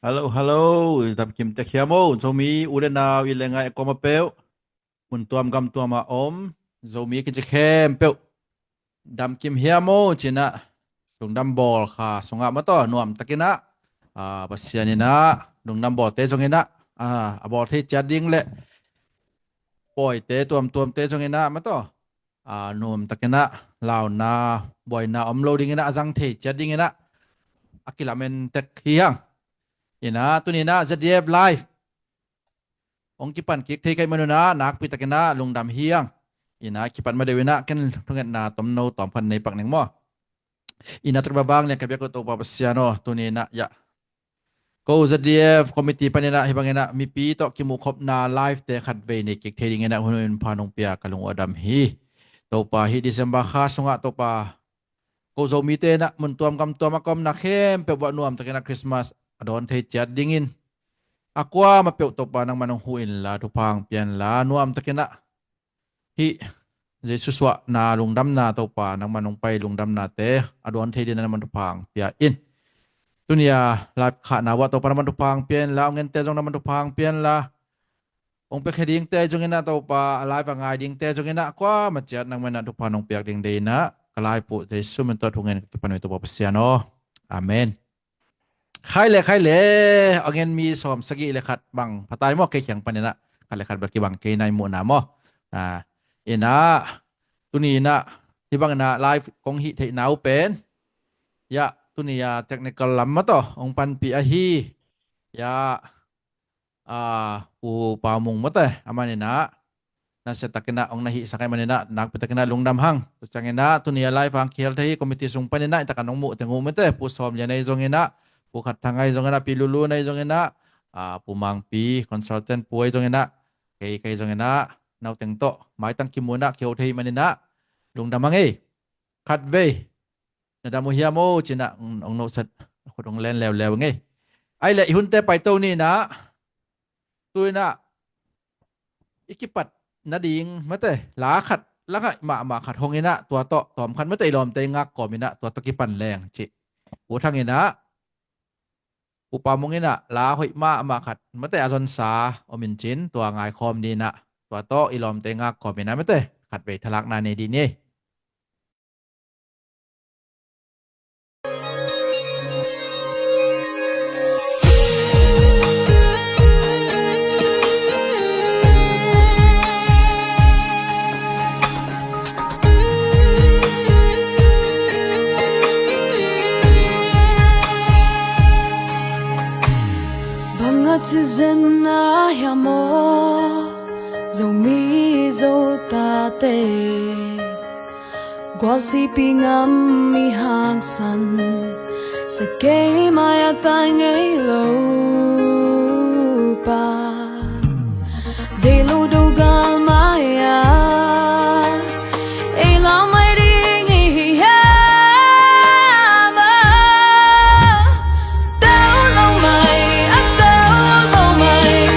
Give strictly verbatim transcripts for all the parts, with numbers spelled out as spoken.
Hello, hello. Damkim tek hiam o, Zomi u le nau i le ngai a kuama peuh, mun tuam gam tuam a om Zomi kici khempeuh. Damkim hiam o cinah, lungdam bawl kha sungah mataw nuamtakinah, a, Pasian inah lungdam bawlte zonginah, a, a bawl thei ciat ding le pawite tuamtuamte zonginah mataw, a, nuamtakinah launa buaina om lo dinginah a zang thei ciat dinginah a kilamen tek hi hang. Inah tuninah Z D F Live hong kipan kik thei kaih manunah nakpitakinah lungdam hi hang. Inah kipat madeuh inah ken thungetna tomno tawmkhat nei pak ning maw. Inah tuk babang lian ka biak uh Topa Pasian aw, tuninah ya ko Z D F committee paninah hih banginah mipi tawh kimuhkhopna live te khatvei nei kik thei dinginah hun hun pha nong pia ka lung uh a dam hi. Topa hih December kha sungah Topa ko Zomite inah mun tuam gam tuam a ka omna khempeuh uah nuamtakinah Christmas a dawn thei ciat dingin a kuama peuh Topa nangmah nong huh inla thupha hong pia inla nuamtakinah hih Jesu suahna lungdamna Topa nangmah nong pai lungdamnate a dawn thei dinginah nangmah thupha hong pia in. Tuni a live khahna uah Topa nangmah thupha hong pia inla, hong ente zong nangmah thupha hong pia inla, hong piakhia dingte zonginah Topa, a live a ngai dingte zonginah kuama ciat nangmah inah thupha nong piak ding deinah ka laipuh Jesu min tawh thungen ka kipan uh hi Topa Pasian aw. Amen. Khai le, khai le. A ngen mi sawm sagih le khat bang phatai maw, kei khiang paninah khat le khat bel kibang kei nai muhna maw. A, inah tuni inah hih banginah live kong hih theihna uh pen ya tuni a technical lam mataw hong panpih ahi ya, a, Pu Pau Mung mate, aman inah nasiatakinah hong na hihsak ahih maninah nakpitakinah lungdam hang. Tua cianginah tuni a live hang kihel thei hi committee sung paninah i takan hong muh teng uh mate, Pu Sawm Lian ahi zonginah, Pu Khat Thang ahi zonginah, Pi Lulu ahi zonginah, a, Pu Mangpi consultant pu ahi zonginah, kei kei zonginah nauteng tawh maitang kimunah kiho thei maninah lungdam hang ei. Khatvei na dam uh hiam o cinah hong, hong nohsat, khut hong len leuleu ngei. Ai le i hunte paito ninah tuinah i kipat nading mate la khat la ngaih mahmah khat honginah tua tawh tawmkhat mate i lawmte i ngak kawminah tua tawh kipan leng cih Pu Thang inah Pu Pau Mung inah la hoih mahmah khat mate a zonsa om in cin tua ngaikhawm dinah tua tawh i lawmte i ngak kawminah mate khatvei thalakna nei dih ni. Bang a cih zen a hiam aw, Zomi Zotate gualsipi ngam i hangsan, sa kei mai a tai ngei lo pa, deih lo do gal mai a ei lau mai ding i hi hiam aw. Tau lo mai, a tau lo mai,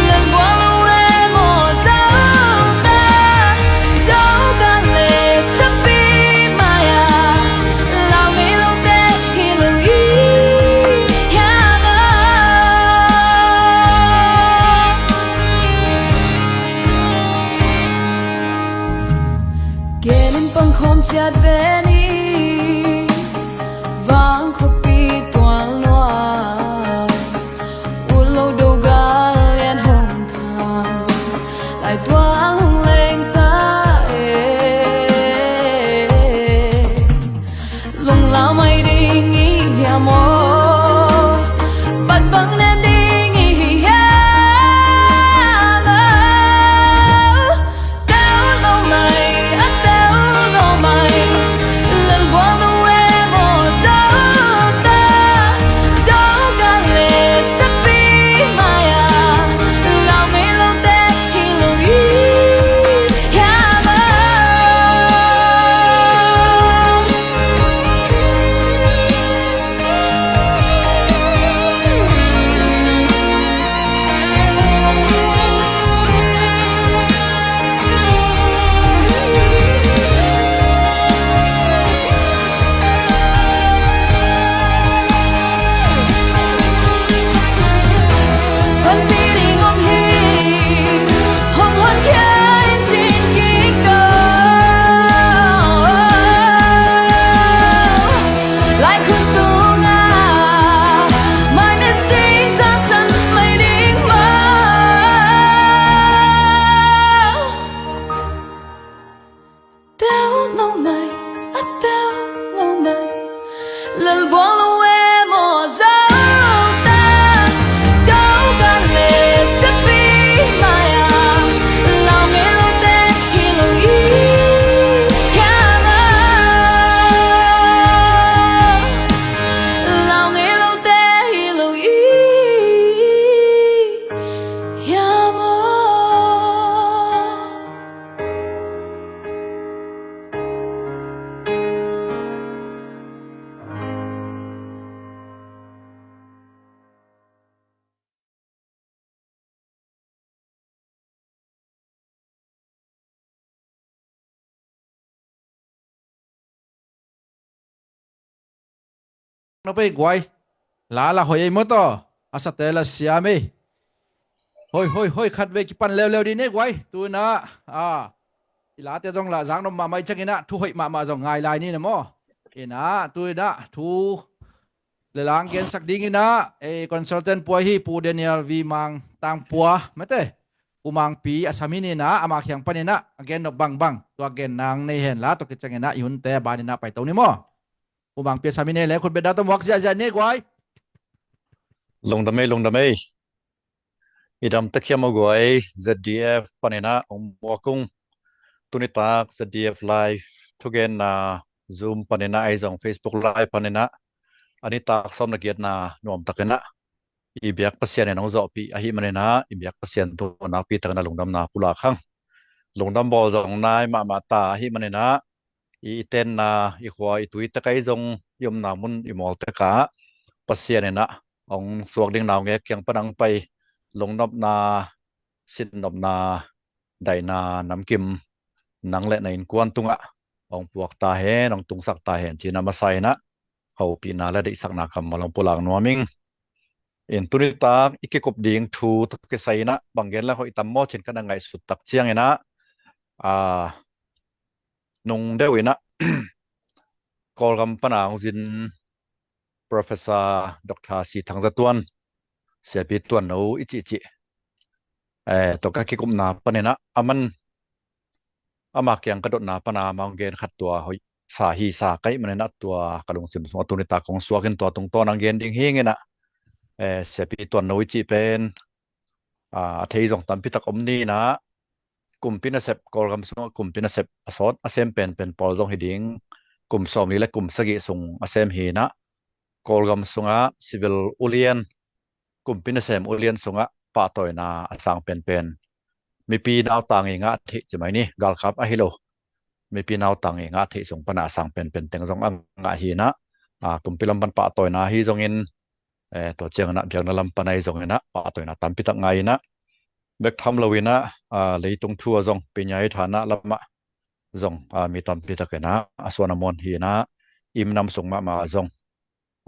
lengguang lo e maw Zote, tau ka le sapi mai a, lau ngei lo te hi lo i hiam aw. Lalbuang lo e maw, zo ta, do kan le sapi maya, lau ngei lo te hi lo i, hiama, lau ngei lo te hi lo i, hiama. Na pei guai. La la hoih ei maw taw. A sate la siam ei. Hoih, hoih, hoih, khat vei kipan leuleu dih ne guai. Tu inah, a, i late zong la zak nop mahmah i ciang inah, thu hoih mahmah zong ngai lai ni na maw. Inah, tu inah, thu le lang gensak ding inah, ei consultant pua hi, Pu Daniel V Mang Tangpua, mate. Pu Mangpi a sam hi ni inah, ama kiang pan inah a gen nop bangbang tua gen nang nei hen la, tua kiciang inah i hunte a ban inah paito ni maw. Pu Mangpi a sam hi ni le, khut bia dah tawh muak ziahziah ni guai. Lungdam ei, lungdam ei. I dam tek hiam a guai, Z D F pan inah ong muak ung. Tunitak Z D F Live thugenna Zoom pan inah, ei zong Facebook Live pan inah, a nitak sawm na giatna nuamtak inah i biak Pasian in ong zawhpih ahih man inah, i biak Pasian tungah nakpi takin a lungdamna pulak hang. Lungdam bawl zong nai mahmah ta ahih man inah, i, i tenna, i khua, i tui tek ah, ei zong i omna mun, i mawl tek ah Pasian inah ong suak ding naungek kiang pan ong pai, lungnopna, sinnopna, daihna, namkim nang le na innkuan tungah ong puak ta hen, ong tungsak ta hen ci-in a masa inah hopihna le deihsakna kammal ong pulak nuam ing. In tunitak i kikup ding thu tawh kisai inah bang gen le hoih tam maw ci-in ka na ngaihsut tak ciang inah, a, nung deuh inah Kawlgam pan a ong zin Professor Doctor C Thang Za Tuan, Siapi Tuanno i cihcih, eh, tua ka kikupna pan inah, aman, ama kiang ka dotna pan a ama ong gen khat tua hoih sa hi sa ka hih man inah, tua ka lungsim sungah tunitak kong suak in tua tungtawn ong gen ding hi ing inah, eh, Siapi Tuanno i cih pen, a, a thei zong tampi tak om ni inah, kumpi nasep, Kawlgam sungah kumpi nasep a sawt a sem penpen pawl zong hi ding, kum sawmli le kum sagih sung a sem hi inah, Kawlgam sungah civil ulian, kumpi nasem ulian sungah pahtawina a sang penpen, mipi nautang i ngah theih ci mai ni, galkap ahi lo, mipi nautang i ngah theih sung pan a sang penpen teng zong a ngah hi inah, a, kumpi lam pan pahtawina ahi zongin, eh, tua ciang inah biakna lam pan ahi zong inah pahtawina tampi tak ngah inah, bek tham lo inah, a, leitung thu ah zong, pinya i thana lamah zong, a, mi tampi tak inah a suan a muan hi inah, i minam sung mahmah zong,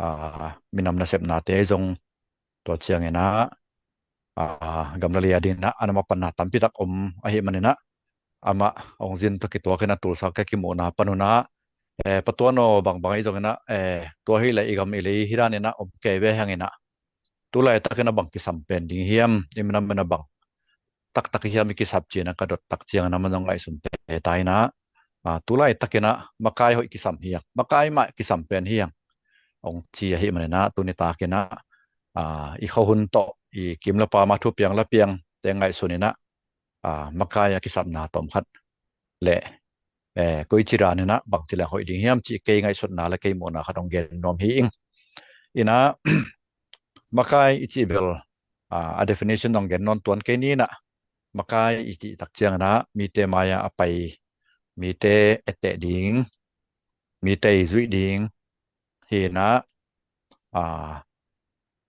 a, minam nasepnate zong, tua ciang inah, a, gam le lei a ding inah a na mapanna tampi tak om ahih man inah, amah ong zin tawh kituak inah tulsa ka kimuhna pan un ah, eh, Pa Tuan aw, bangbang ahi zong inah, eh, tua hi leh i gam i lei hi dan inah om kei ve hang inah, tu laitak inah bang kisam pen ding hiam, i minam inah bang taktak hiam i kisap ci-in a ka dot tak ciang inah, aman zong ngaihsun tete inah, a, tu laitak inah makai hoih kisam hi hang, makai mah kisam pen hi hang ong ci ahih man inah, tunitak inah, a, i khuahun tawh, i kim le pam a thupiang lapiangte ngaihsun inah, a, makai a kisapna tawm khat le, eh, koici dan inah bangci leng hoih ding hiam cih kei ngaihsutna le kei muhna khat ong gen nuam hi ing. Inah, makai i cih bel, a, a definition ong gen nawn tuan kei ni inah, makai i cih tak ciang inah mite mai-ah a pai, mite etteh ding, mite i zuih ding hi inah, a,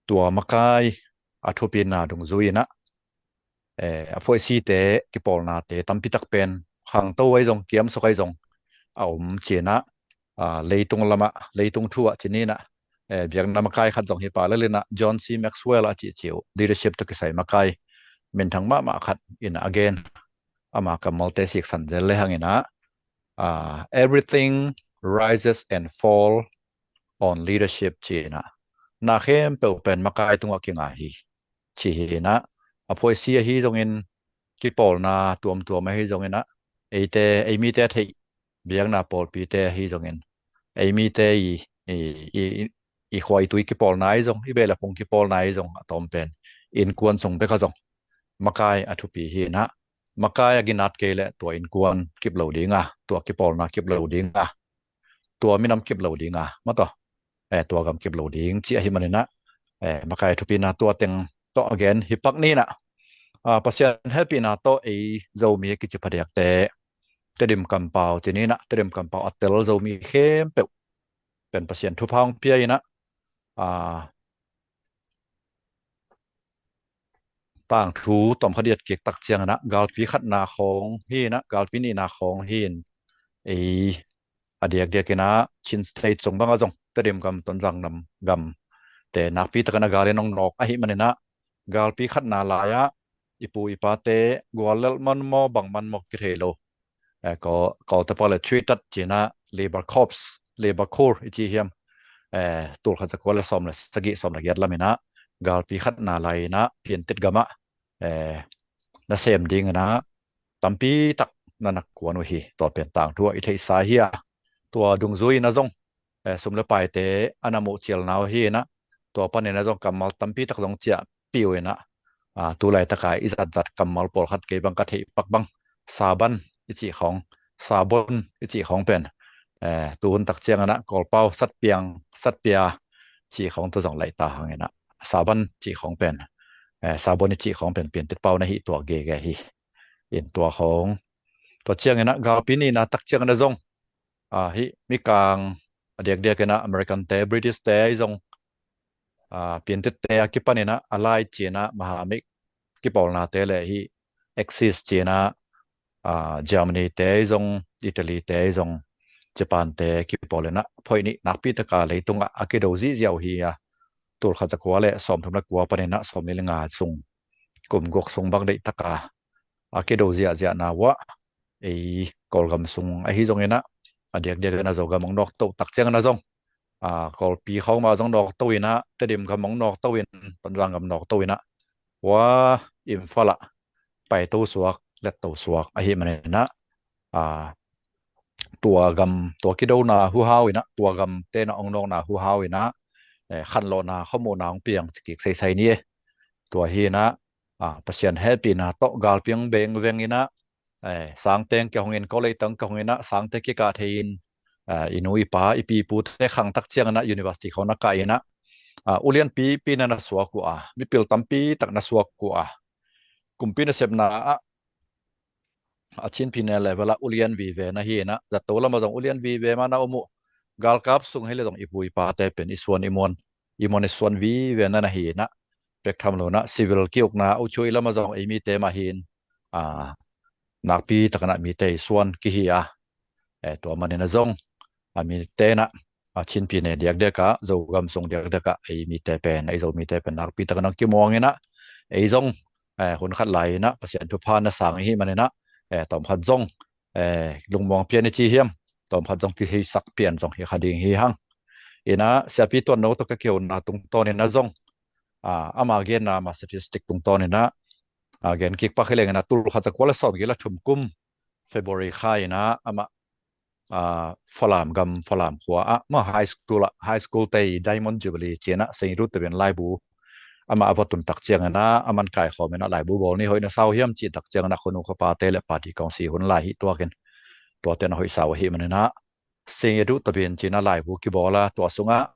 tua makai a thupina dungzui inah, eh, a phuaisite, kipawlnate tampi tak pen khangto ahi zong, kiamsuk ahi zong a om ci inah, a, leitung lamah, leitung thu ah ci ni inah, eh, biakna makai khat zong hi pah lel inah, John C Maxwell a cihcih uh, leadership tawh kisai makai minthang mahmah khat inah a gen, ama kammalte siksan zel le hang inah, a, everything rises and fall on leadership ci inah, na khempeuh pen makai tungah kinga hi ci hi inah, a phuaisi ahi zongin, kipawlna tuamtuam ahi zong inah, eite, ei mite a theih biakna pawlpite ahi zongin, ei mite i, i, i, i khua i tui kipawlna i zong, i beh le phung kipawlna i zong a tawm pen innkuan sung bek a zong makai a thupi hi inah, makai a ginat kei leh tua innkuan kip lo dinga, tua kipawlna kip lo dinga, tua minam kip lo dinga, mataw, eh, tua gam kip lo ding ci ahi maninah, eh, makai thupina tua teng tawh a gen hi pak ninah, ah, Pasian hehpihna tawh ei Zomi kici phadiakte Tedim kampau ci ninah, Tedim kampau a tel Zomi khempeuh pen Pasian thupha hong pia inah, ah, tangthu tawmkhat i et kik tak cianginah galpi khatna khawng hi inah, galpi nihna khawng hi in, ei a diakdiakinah Chin State sung bangah zong Tedim gam, Tonzang nam gam te nakpi takin a gal in hong nawk ahi maninah galpi khatna lai-ah i pu i pate guallelh man maw bang man maw kithei lo, eh, Kawl, Kawlte pau le treated cinah labor corps, labor corps i ci hiam, eh, tulkhat zakua le sawm le sagih, sawm le giat laminah galpi khatna lai inah piantit gamah, eh, nasem dinginah tampi tak na nak kuan uh hi. Tua pen tangthu ah i theihsa hi a, tua dungzui inah zong, eh, sum le paite a na muh cialna uh hi inah, tua paninah zong kammal tampi tak zong ciahpih uh inah, ah, tu laitaka i zatzat kammal pawlkhat kei bang ka theih pak bang, saban i cih khawng, sabon i cih khawng pen, eh, tu hun tak cianginah Kawlpau satpiang, satpia cih khawng tu zong laihta hanginah saban cih khawng pen, eh, sabon i cih khawng pen piantit pau na hi tua gege hi. In tua khawng, tua cianginah galpi nihna tak cianginah zong, ah, hih mikang a diakdiakinah American te, British te i zong, ah, piantitte a kipaninah a lai cinah mahamik kipawlnate le hih Axis cinah, ah, Germany te i zong, Italy te i zong, Japan te kipawlinah phoih nih nakpi taka leitungah a kido zihziah uh hi a, tulkhat zakua le sawmthum le kua paninah sawmli le nga sung, kum guk sung bang deih taka a kido ziahziahna uh ah, ei Kawlgam sung ahi zonginah a diakdiakinah Zogam hong nawkto tak cianginah zong, ah, Kawlpi khawng mah zong nawkto inah, Tedim gam hong nawkto in, Tonzang gam nawkto inah, ua Imphal ah paito suak, letto suak ahi maninah, ah, tua gam, tua kidona huhau inah, tua gam tenah hong nawkna huhau inah, eh, khanlawhna khuamuhna hong piang ci kik seisei ni e. Tua hi inah, ah, Pasian hehpihna tawh galpi hong beng veng inah, eh, sangteng kia hong in, college teng kia hong inah, sangte kikah thei in, ah, i nu i pa, i pi i pute khang tak cianginah university khawng na kah inah, ah, ulianpipi na na suak uh a, mipil tampi tak na suak uh a, kumpi nasepna ah a Chin Pyine level ah ulian vive na hi inah, zato lamah zong ulian vive mah na om uh. Galkap sung hi le zong i pu i pate pen i suan i muan, i muan i suan vive na na hi inah, pek tham lo inah civil kiukna, au chui lamah zong ei mite mah hi in, ah, nakpi takinah mite i suan kihi a, eh, tua maninah zong a mite inah, a Chin Pyine diakdiakah, Zogam sung diakdiakah ei mite pen, ei Zomite pen nakpi takinah kimuang inah, ei zong, eh, hun khat lai inah Pasian thupha na sang ihi maninah, eh, tawmkhat zong, eh, lungmuang pian i ci hiam, tawmkhat zong kiheisak pian zong hi kha ding hi hang. Inah Siapi Tuan No tawh ka kihona tungtawninah zong, ah, ama genna ama statistic tungtawninah, ah, gen kik pak hi lenginah tulkhat zakua le sawmgiat le thum kum February kha inah amah, ah, Falam gam, Falam khua ah, mah high school ah, high school te i Diamond Jubilee cinah Saint Ruth Tabian laibu amah a va tun tak cianginah a man kaikhawm inah laibu bawl ni hoih na sau hiam cih tak cianginah khuanu khuapate le party kawngsi hun lai hi tuakin, tuate na hoih sau ahi maninah Saint Ruth Tabian cinah laibu kibawl a, tua sungah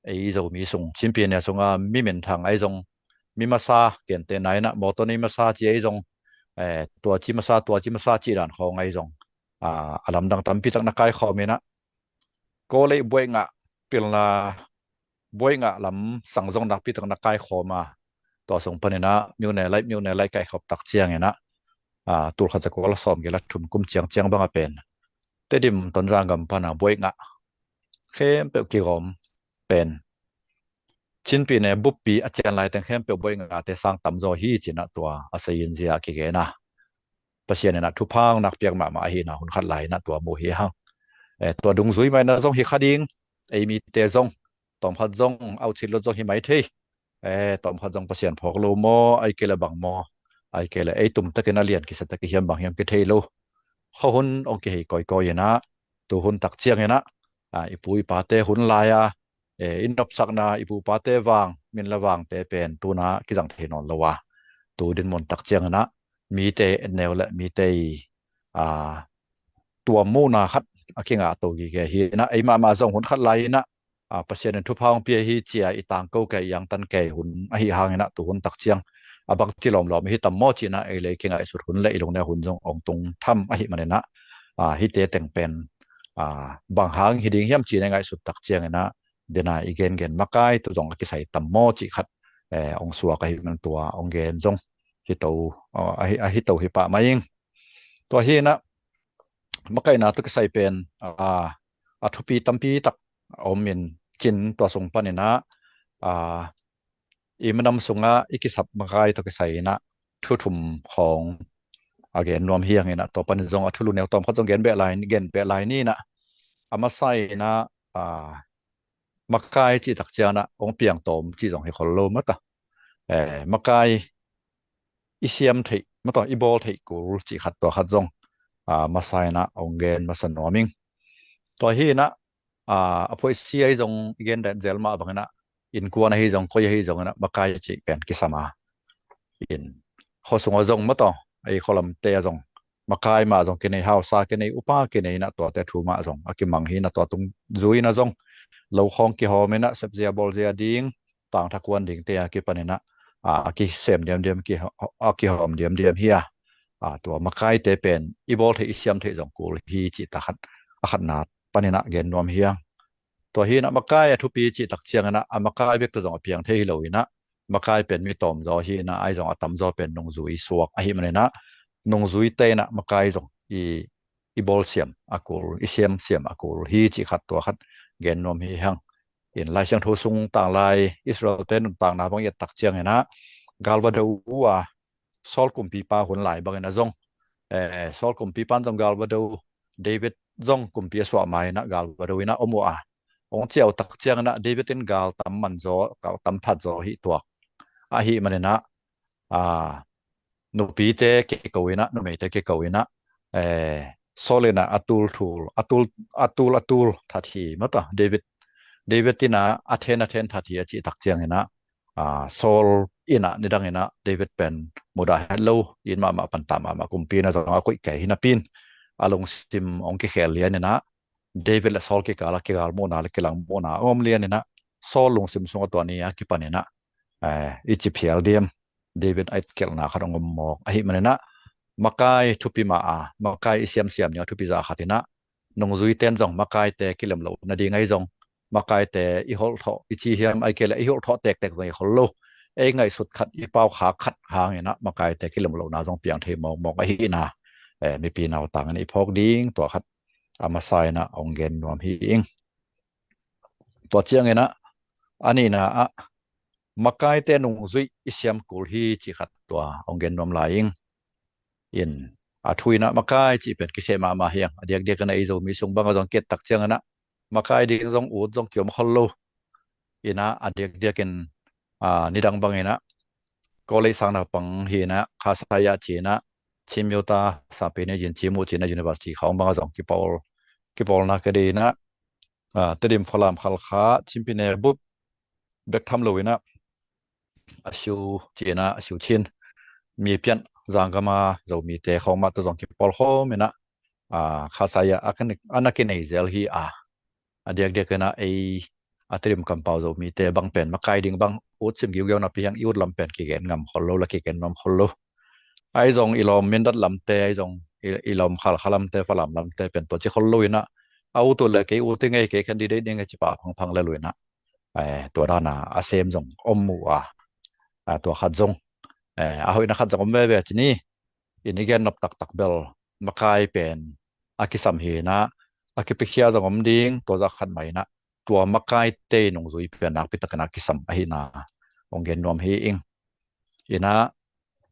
ei Zomi sung, Chin Pyine sunga mi minthang ahi zong, mi masa, gentehna inah mawtaw nei masa ci ahi zong, eh, tua ci masa, tua ci masa cih dan khawng ahi zong, ah, a lamdang tampi tak na kaikhawm inah, college buaih ngah, pilna buaih ngah lam sang zong nakpi tak na kaikhawm a, tua sung paninah miune laih, miune laih kaikhawm tak cianginah, ah, tulkhat zakua le sawmgiat le thum kum ciangciang bangah pen Tedim Tonzang gam pana buaih ngah khempeuh kigawm pen Chin Pyine buppi a cian laiteng khempeuh buaih ngahte sang tamzaw hi cinah tua a sayin zia kigen a, Pasian inah thupha hong nakpiak mahmah ahina hun khat lai inah tua mu hi hang. Eh, tua dungzui mah inah zong hi kha ding, ei mite zong, tawmkhat zong auchit lut zong hi mai thei. Eh, tawmkhat zong Pasian phawk lo maw, ai kei le bang maw, ai kei le ei tumtakin a lian kisa tak i hiam bang hiam kithei lo. Khuahun hong kihei kawikawi inah, tuhun tak cianginah, a, i pu i pate hun lai-a, e, i nopsakna i pu pate vang, min le vangte pen tuna kizang thei nawn lo a, tu dinmun tak cianginah mite etneu le mite i, a, tuam muhna khat a kingah to gige hi inah, ei mahmah zong hun khat lai inah, a, Pasian in thupha hong pia hi cia i tangko kei, i angtan kei hun ahi hanginah tu hun tak ciang a bang ci lawmlawm hi tam maw cinah ei le i kingaihsut hun le i lungneu hun zong ong tung tham ahi maninah, a, hihte teng pen, a, bang hang hi ding hiam cinah i ngaihsut tak cianginah dena i gengen makai tu zong a kisai tam maw cih khat, e, ong suak ahi man tua ong gen zong hi to, a, ahi, ahi to hi pah mai ing. Tua hinah makaina tu kisai pen, a, a thupi tampi tak a om in cin tua sung paninah, a, i minam sungah i kisap makai tu kisai inah thu thum khawng a gen nuam hi hanginah tua panin zong a thulu neu tawm khat zong gen beh lai, gen beh lai ninah a masa inah, a, makai cih tak cianginah ong piang tawm cih zong hi khol lo mata. E, makai i siam theih mata, i bawl theih kul cih khat tua khat zong, a, masa inah ong gen masa nuam ing. Tua hinah, a, a phuaisi ahi zong i gen den zel mah banginah innkuan ahi zong koi ahi zonginah makai cih pen kisam a, in khuasung a zong mata, ei khualamte a zong makai mah zong kinei, hausa kinei, upa kinei inah tuate thu mah zong a kimang hinah tua tung zui inah zong lo khawng kihawm inah sepzia bawlzia ding, tangtha kuan dingte a kipaninah, a, a kisem diamdiam, kiho-, a kihawm diamdiam hi a, a, tua makaite pen i bawl theih i siam theih zong kul hi cih tak khat a khatna paninah gen nuam hi ang. Tua hinah makai a thupi cih tak cianginah a makai bekte zong a piang thei hi lo inah makai pen mi tawm zaw hinah ahi zong a tam zaw pen nungzui suak ahi maninah nungzuite inah makai zong i, i bawl siam a kul, i siam siam a kul hi cih khat tua khat gen nuam hi hang. In Lai Siangtho sung tanglai Israel-te nuntakna bang i et tak cianginah galvado uh a Saul kumpipa hun lai bangin a zong, eh, Saul kumpipa in zong galvado, David zong kumpi a suah ma inah galvado inah om uh a, hong ciau tak cianginah David in gal tam man zaw, gal tam that zaw hi tuak ahi maninah, a, nupite kiko inah, numeite kiko inah, eh, Saul inah a tul thul, a tul, a tul, a tul that hi mata, David, David inah a then, a then that hi a cih tak cianginah, a, Saul inah nidang inah David pen mudah het lo, it mahmah, panta mahmah, kumpi inah zong a koih kei hi napi in a lungsim hong kikhel lian inah David le Saul kikal a kigal muhna le kilang muhna a om lian inah Saul lungsim sungah tua ni a kipan inah, eh, i ci phial diam, David a itkelhna khat hong om mawk ahi maninah makai thupi mah a, makai i siamsiam ding a thupi zah khat inah nungzuite in zong makaite kilem loh nading ahi zong makaite i holh thawh i ci hiam, ahih kei leh i holh thawh tektek zong i khol lo, ei ngaihsut khat, i pau khak khat hanginah makaite kilem lohna zong piang thei mawkmawk ahi inah, eh, mipi nautang inah i phawk ding tua khat a masa inah hong gen nuam hi ing. Tua cianginah a nihna ah makaite nungzuih i siam kul hi cih khat tua hong gen nuam lai ing. In a thu inah makai cih pen kiseh mahmah hi ang. A diakdiak inah ei Zomi sung bangah zong ki et tak cianginah makai ding zong ut zong kiom khol lo. Inah a diakdiak in, a, nidang banginah college sang naupang hi inah Kha Sai-ah ci inah Chin Myo Ta Sape Ne Yin Chin Mu ci inah university khawng bangah zong kipawl, kipawlna ka dei inah, a, Tedim, Falam, Khalkha, Chin Pyine bup bek tham lo inah a siu ci inah a siu chin mi pian zanggam a Zomite khawng mah tawh zong kipawl khawm inah, a, Kha Sai-ah a kan, a na kinei zel hi a, a diakdiak inah ei a Tedim kampau Zomite bang pen makai ding bang ut sim giugiau napi hang i ut lam pen kigen ngam khol lo, la kigen ngam khol lo. Ahi zong i lawm Mindat lamte, ahi zong i, i lawm Khalkha lamte, Falam lamte pen tua ci khol lo inah a ut uh leh kei ut i ngei, kei candidate ding a ci pah phangphang lel uh inah, eh, tua dana a sem zong om uh a, a, tua khat zong, eh, a hoihna khat zong om veve ci ni. In i gen nop taktak bel makai pen a kisam hi inah a kipiakhia zong om ding, tua zah khat mah inah tua makaite nungzui pen nakpi takin a kisam ahihna hong gen nuam hi ing. Inah,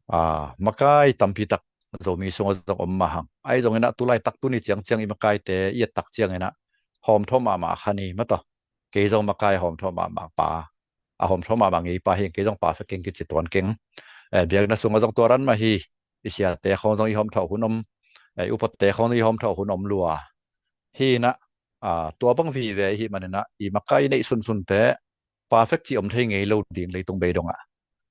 a, makai tampi tak Zomi sungah zong om mah hang. Ahi zong inah tulaitak tuni ciangciang i makaite i et tak ciang inah hawmthawh mahmah kha ni mata. Kei zong makai hawmthawh mahmah pa, a hawmthawh mahmah ngei pa hi ing, kei zong perfect keng kici tuan keng. Eh, biakna sungah zong tua ran mah hi. I siate khawng zong i hawmthawh hun om, eh, i upate khawng zong i hawmthawh hun om lua. Hi inah tua bang vive ahih maninah i makai neih sunsunte perfect cih om thei ngei lo ding leitung bei dongah.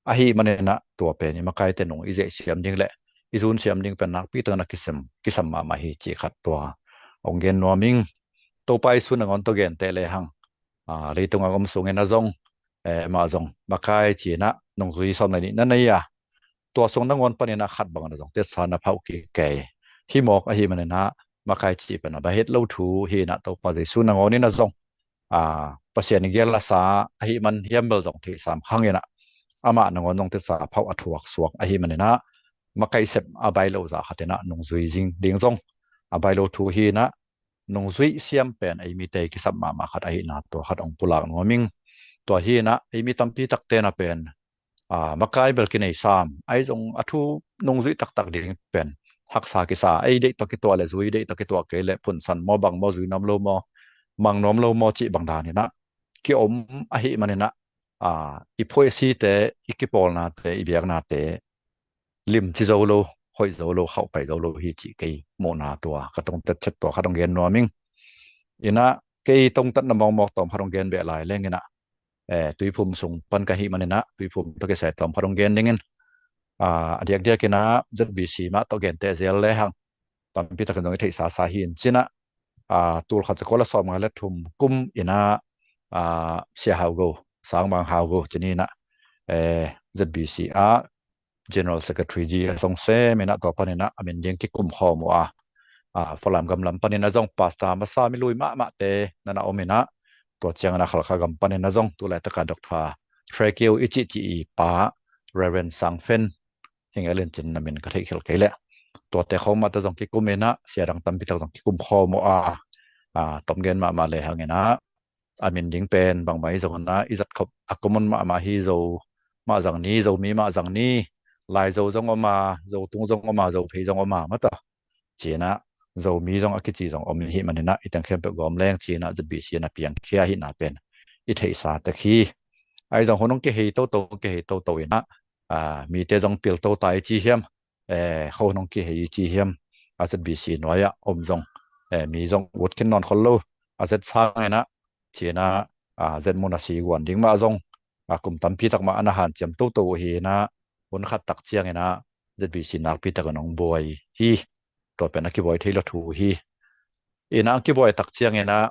Ahih maninah tua pen i makaite nung i zeihsiam ding le i zunsiam ding pen nakpi tangin a kisam kisam mahmah hi cih khat tua hong gen nuam ing. Topa Jesu nangawn tawh genteh lehang, leitungah om sungin a zong, mah zong makai cinah nungzui sawm le nih na nei a, tua sung nangawn paninah khat bangin a zong tetsa na phauh kik kei. Hih mawk ahih maninah makai cih pen a bang het lo thu hinah Topa Jesu nangawnin a zong, Pasian i gel a sa ahih man hiam bel zong theihsam khanginah amah nangawn zong tetsa phauh a thuak suak ahih maninah makai sep a bai lo zah khatinah nungzui zing ding zong a bai lo thu hinah nungzuih siam pen ei mite kisap mahmah khat ahihna tua khat hong pulak nuam ing. Tua hinah ei mi tampi takte na pen makai bel kinei sam ahi zong a thu nungzuih taktak ding pen haksa kisa, ei deih tawh kituah le zui, deih tawh kituah kei le phunsan maw, bang maw, zui nuam lo maw, mang nuam lo maw cih bang daninah kiom ahih maninah i phuaisite, i kipawlnate, i biaknate limci zo lo, hoih zo lo, khauhpai zo lo hi cih kei muhna tua ka tungtet chet tua khat hong gen nuam ing. Inah kei tungtatna mawkmawk tawm khat hong gen beh lai lenginah tuiphum sung pan ka hih maninah tuiphum tawh kisai tawm khat hong gen dingin, a diakdiakinah Z B C mah tawh genteh zel lehang tampi takin zong i theihsasa hi in cinah, tulkhat zakua le sawmnga le thum kum inah Sia Hau Go, Sang Mang Hau Go cininah Z B C ah General Secretary ji a song sem inah tua paninah a min ding kikum khawm uh a, Falam gamlam panin a zong pastor masa milui mahmahte nana om inah tua ciangin a Khalkha gam panin a zong tulaitaka Doctor Threkio i cihcih i pa Reverend Sang Fen, hing a lincin na min ka theihkhelh kei leh tuate khawm mahte zong kikum inah sia dang tampi tak zong kikum khawm uh a, tomgen mahmah lehang inah a min ding pen bangmah hi zong inah i zatkhop a common mahmah hi. Zo mah zang ni, Zomi mah zang ni, Laizo zong om a, Zotung zong om a, Zophei zong om a mata cinah Zomi zong a kici zong om hih maninah i teng khempeuh gawm leng cinah Z B C na piangkhia hihna pen i theihsa tek hi. Ahi zong hun hong kihei toto, kihei toto inah mite zong pil to ta i ci hiam, kho hun hong kihei i ci hiam, a Z B C nuai-ah om zong mi zong ut khin nawn khol lo, a Z sang inah cinah a Z mun a si guan ding mah zong a kum tampi tak mah a na hanciam toto uh hinah hun khat tak cianginah Z B C nakpi takin hong buai hi. Tua pen a kibuai thei lo thu hi. Inah a kibuai tak cianginah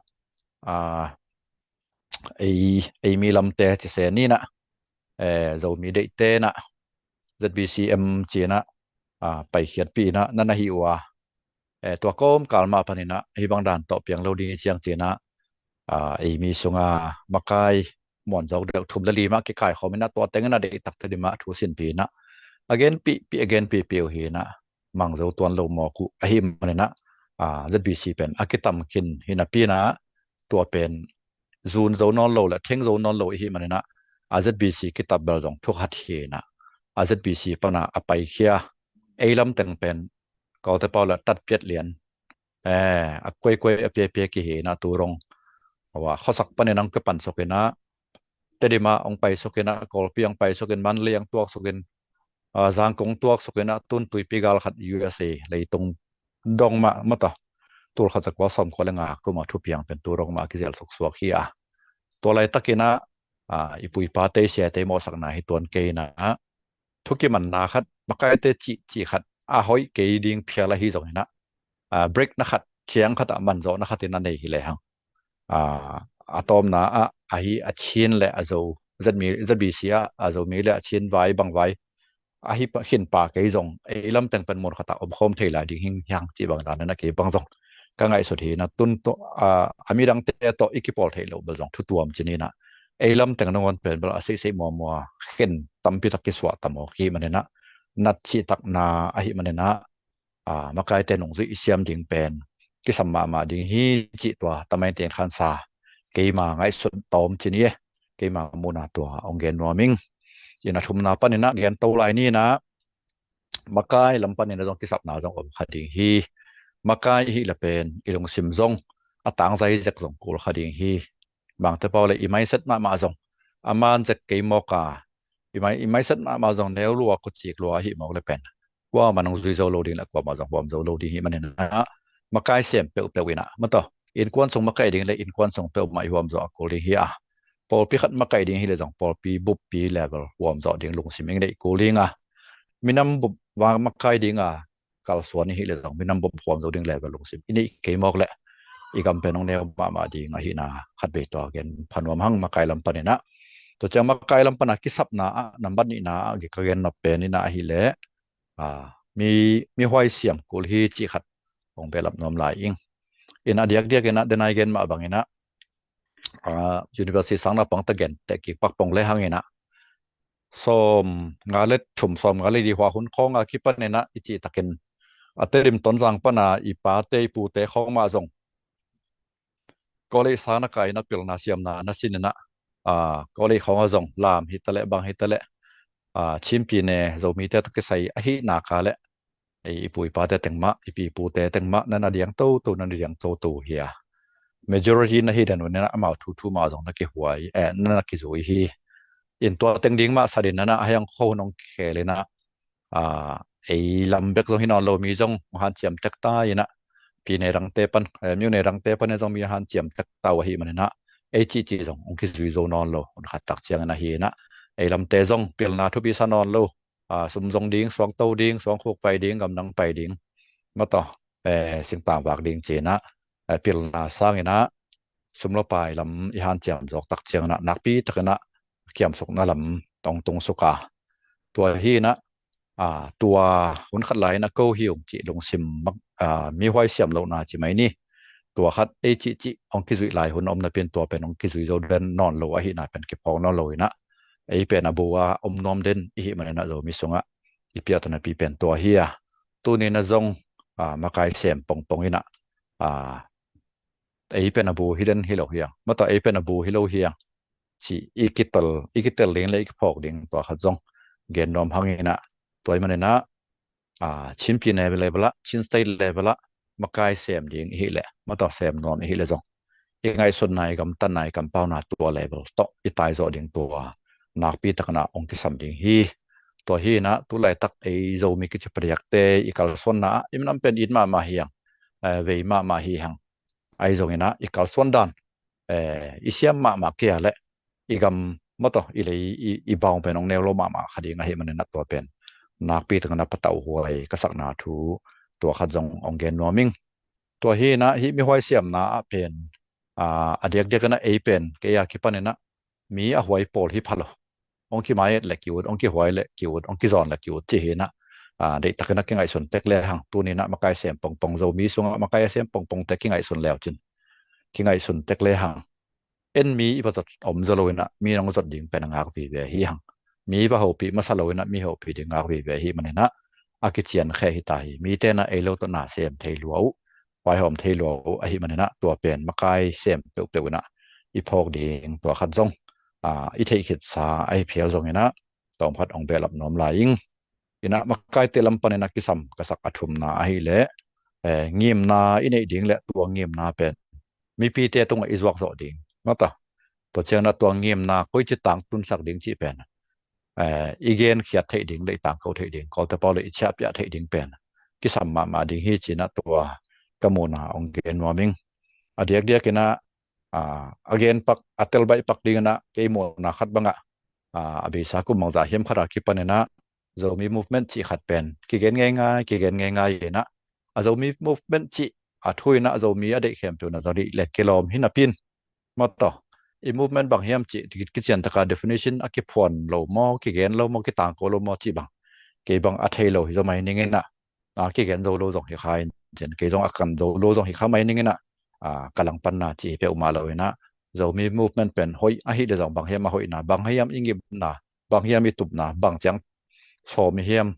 ei, ei mi lamte cise ninah Zomi deihte inah Z B C M cinah paikhiatpih inah na na hi uh a, tua kawmkal mah paninah hih bang dan tawh piang lo ding hi ciang cinah ei mi sunga makai muanzawk deuh thum le li mah kikaikhawm inah tua tengin a deihtakte ding mah thu sinpih inah a genpihpih, a genpihpih uh hinah mang zo tuan lo mawk uh ahih maninah Z B C pen a kitam khin hi napi inah tua pen zun zo nawn lo le theng zo nawn lo ihih maninah a Z B C kitab bel zong thukhat hinah a Z B C pana a paikhia ei lamteng pen kaute pau le tatpiat lian a kuaikuai a piapia kihinah tu rong a khuasak panin ang kipan sukinah Tedim ah hong paisukinah, Kawlpi hong paisukin, Mandalay hong tuaksukin, Zangkong tuaksukinah tun tuipi gal khat U S A leitung dong mah mata tulkhat zakua sawmkua le nga kuma thupiang pen tu dong mah a kizel suksuak hi a. Tua laitakinah i puipate siate mawhsakna hi tuan kei inah thukimanna khat, makaite cih cih khat a hoih kei ding phial ahi zonginah break na khat, ciang khatah manzawhna khatin a nei hi lehang a tawmna ah ahi a Chin le a Zo, Z B C ah a Zomi le a Chin vai bang vai ahi khin pa kei zong ei lamteng pen mun khatah omkhawm thei lai ding hing hiang cih bang danin a kei bang zong ka ngaihsut hinah tun a midangte tawh i kipawl theih loh bel zong thutuam cininah ei lamteng nangawn pen bel a seisei muamua khen tampi tak kisuah tam awk hi maninah nat cihtakna ahi maninah makaite nungzuih i siam ding pen kisam mahmah ding hi cih tua tamain tein khansa keima ngaihsut tawm cin hi e. Keima muhna tua hong gen nuam ing. Inah thumna paninah gen to lai ninah makai lam paninah zong kisapna zong om kha ding hi. Makai ihih le pen i lungsim zong a tangzai zek zong kul kha ding hi. Bangte pau le i mindset mahmah zong a man zek kei mawk a, i mindset mahmah zong neu lua, kucik lua ahi mawk le pen kuamah nungzui zo lo ding le kuamah zong huam zo lo ding hi maninah makai sem peuhpeuh inah mataw Innkuan sung makaih ding le innkuan sung peuhmah i huam zawh a kul ding hi a, pawlpi khat makaih ding hi le zong pawlpi buppi level huam zawh ding lungsim i neih kul ding a, minam bup va makaih ding a kalsuan i hi le zong minam bup huam zo ding level lungsim i neih kei mawk le i gam pen hong neu mahmah ding ahihna khat vei tua gen phanuam hang makai lam paninah. Tua ciang makai lam pana kisapna ah nambat nihna ah ka gen nop pen inah ahileh, ah, mi, mi huai siam kul hi cih khat hong behlap nuam lai ing. Inah diakdiak inah denai gen mah banginah, ah, university sang naupang ta gen teh kik pakpong le hanginah sawm nga le thum, sawm nga le li hua hun khawng a kipaninah i cih takin a Tedim Tonzang pana i pate i pute khawng mah zong college sang na kai inah pilna siamna na sininah, ah, college khawng a zong lam hitaleh bang hitaleh, ah, Chin pyine Zomite tawh kisai ahihna ka le i pu i pate teng mah, i pi i pute teng mah nan a diang toto, nan a diang toto hi a, majority na hi den uninah amau thuthu mah zong na kihuai, eh, na kizui hi. In tua teng ding mah sadin nanah a hiang kho nong khel inah, ah, ei lam bek zong hi nawn lo, mi zong hanciam tek ta inah, pyine dangte pan, eh, myone dangte pan in zong mi hanciam tek ta uh ahih maninah ei cihcih zong hong kizui zo nawn lo, hun khat tak ciangin ahi inah ei lamte zong pilna thupi sa nawn lo. Ah, sum zong ding, suangto ding, suangkhuk pai ding, gamdang pai ding, mataw, eh, singtang vak ding cinah, eh, pilna sanginah sum lo pai lam i hanciam zawk tak cianginah nakpi takinah kiamsukna lam tong tungsuk a, tua hinah, ah, tua hun khat lai inah ko hi ung cih lungsim mak, ah, mi huai siam lohna ci mai ni. Tua khat ei cihcih hong kizuih lai hun a om napi in tua pen hong kizui zo den nawn lo ahihna pen kiphawk nawn lo inah ei pen a bu a om nuam den i hih maninah Zomi sungah i piahta napi pen tua hi a, tuninah zong, ah, makai sem pongpong inah, ah, ei pen a bu hi den hi lo hiang, mataw ei pen a bu hi lo hiang cih i kitel, i kitel ding le i kiphawk ding tua khat zong gen nuam hanginah, tua i maninah, ah, Chin pyine level ah, Chin state level ah makai sem ding i hih leh, mataw sem nuam i hih leh zong i ngaihsutna, i gamtatna, i kampauna tua level tawh i taizawh ding tua nakpi takinah hong kisam ding hi. Tua hinah tulaitak ei Zomi kici padiakte i kalsuanna ah i minam pen it mahmah hiang, eh, vei mahmah hi hang. Ahi zonginah i kalsuan dan, eh, i siam mahmah kei a leh i gam, mataw, i lei, i, i baung pen hong neu lo mahmah kha ding ahih maninah tua pen nakpi takinah patauh huai ka sakna thu tua khat zong hong gen nuam ing. Tua hinah hih mi huai siamna ah pen, ah, a diakdiakinah ei pen kei a kipaninah mi a huai pawl hi pha lo. Hong kimai le ki-ut, hong kihuai le ki-ut, hong kizawn le ki-ut ci hinah, ah, deihtakinah kingaihsun tek le hang, tuninah makai sem pongpong, Zomi sungah makai a sem pongpongte kingaihsun leucin kingaihsun tek le hang. En mi i va zot om zaw lo inah mi nong zot ding pen a ngak vive hi hang. Mi i va hopih masa lo inah mi hopih ding ngak vive hi maninah a kician khe hi ta hi. Mite inah ei lo tawh na sem thei lua uh, huaihawm thei lua uh ahih maninah tua pen makai sem peuhpeuh inah i phawk ding tua khat zong, ah, i theih khitsa ahi phial zonginah tawm khat hong behlap nuam lai ing. Inah makaite lam paninah kisam ka sak a thumna ahileh, eh, ngimna i neih ding le tua ngimna pen mipite tungah i zuak zawh ding, mataw. Tua cianginah tua ngimna koici tangtunsak ding cih pen, eh, i genkhiat theih ding le i tangko theih ding, Kawlte pau le i ciahpiah theih ding pen kisam mahmah ding hi cinah tua ka muhna hong gen nuam ing. A diakdiakinah, ah, a genpak, a telbaihpak dinginah kei muhna khat bangah, ah, a beisa kum bangzah hiam khat a kipaninah Zomi movement cih khat pen kigen ngeingai, kigen ngeingai inah a Zomi movement cih a thu inah a Zomi a deih khempeuh na zong deih le kilawm hi napi in, mataw, i movement bang hiam cih ki, kiciantaka definition a kiphuan lo maw, kigen lo maw, kitangko lo maw cih bang kei bang a thei lo hi zaw mai ninginah, a, kigen zo lo zong hi kha in cin, kei zong a kan zo lo zong hi kha mai ninginah, a, ka langpanna cih hi peuhmah lo inah Zomi movement pen hoih ahih le zong bang hiam a hoihna, bang hiam i ngimna, bang hiam i tupna, bang ciang sawm i hiam,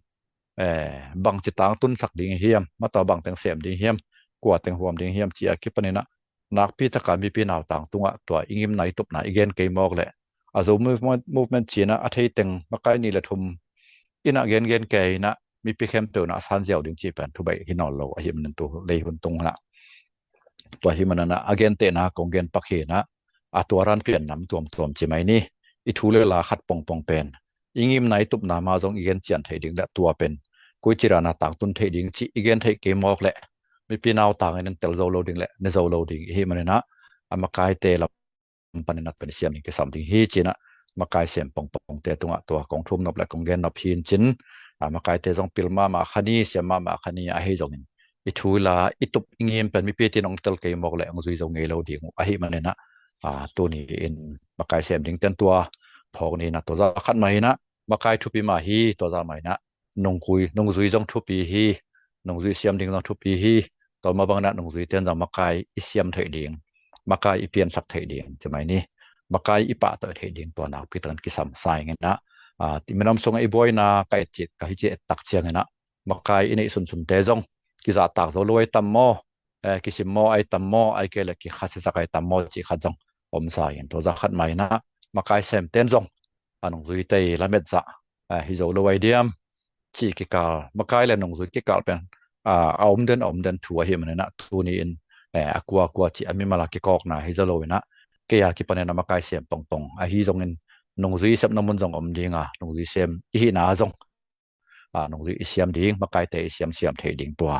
eh, bang ci tangtunsak ding i hiam, mataw bang teng sem ding i hiam, kua teng huam ding i hiam ci a kipaninah nakpi taka mipi nautang tungah tua i ngimna i tupna i gen kei mawk leh a Zomi movement cinah a thei teng makai nih le thum inah gengen kei inah mipi khempeuh nah a sanziau ding cih pen thubaih hi nawn lo ahih manin tu lei hun tung nah. Tua hi maninah a gentehna kong gen pak hinah a tua ran pian nam tuamtuam ci mai ni. I thu le la khat pongpong pen i ngimna i tupna mah zong i gen cian theih ding le tua pen koici rana tangtun theih ding cih i gen theih kei mawk leh mipi nautang in tel zo lo ding le ne zo lo ding i hih manin ah, a makaite lam panin ah pen i siam ding kisam ding hi ci-in ah, makai sem pongpongte tungah tua kong thum nop le kong gen nop hi in cin, a makaite zong pil mahmah kha ni, siam mahmah kha ni, ahi zongin i thu i la i tup i ngim pen mipitin hong tel kei mawk le hong zui zo ngei lo ding uh ahih manin ah, a, tuni in makai sem dingten tua phawk ni in ah, tua zah khat mah in ah makai thupi mah hi, tua zah mah in ah nungkui, nungzui zong thupi hi, nungzui siam ding zong thupi hi, tua mah bangin ah nungzuite in zong makai i siam theih ding, makai i piansak theih ding ci mai ni, makai i pahtawi theih ding tua nakpi takin kisam sa ing in ah, a, ti minam sungah i buaina ka et cih, ka hi cih et tak ciangin ah, makai i neih sunsunte zong kizahtak zo lo ai tam maw, eh, kisim maw ai tam maw, ai kei le kikhasiasak ai tam maw cih khat zong om sa in, tua zah khat mah in ah makai semten zong a nungzuite i lamet zah, eh, hi zo lo ai diam cih kikal, makai le nungzui kikal pen, a, a om den, a om den thu ahih manin ah tuni in, eh, a kua kua cih a mimal a kikawkna hi zaw lo in ah, kei a kipanin ah makai sem pongpong ahi zongin nungzui sepna mun zong om ding a, nungzui sem i hihna zong, a, nungzui i siam ding, makaite i siamsiam theih ding tua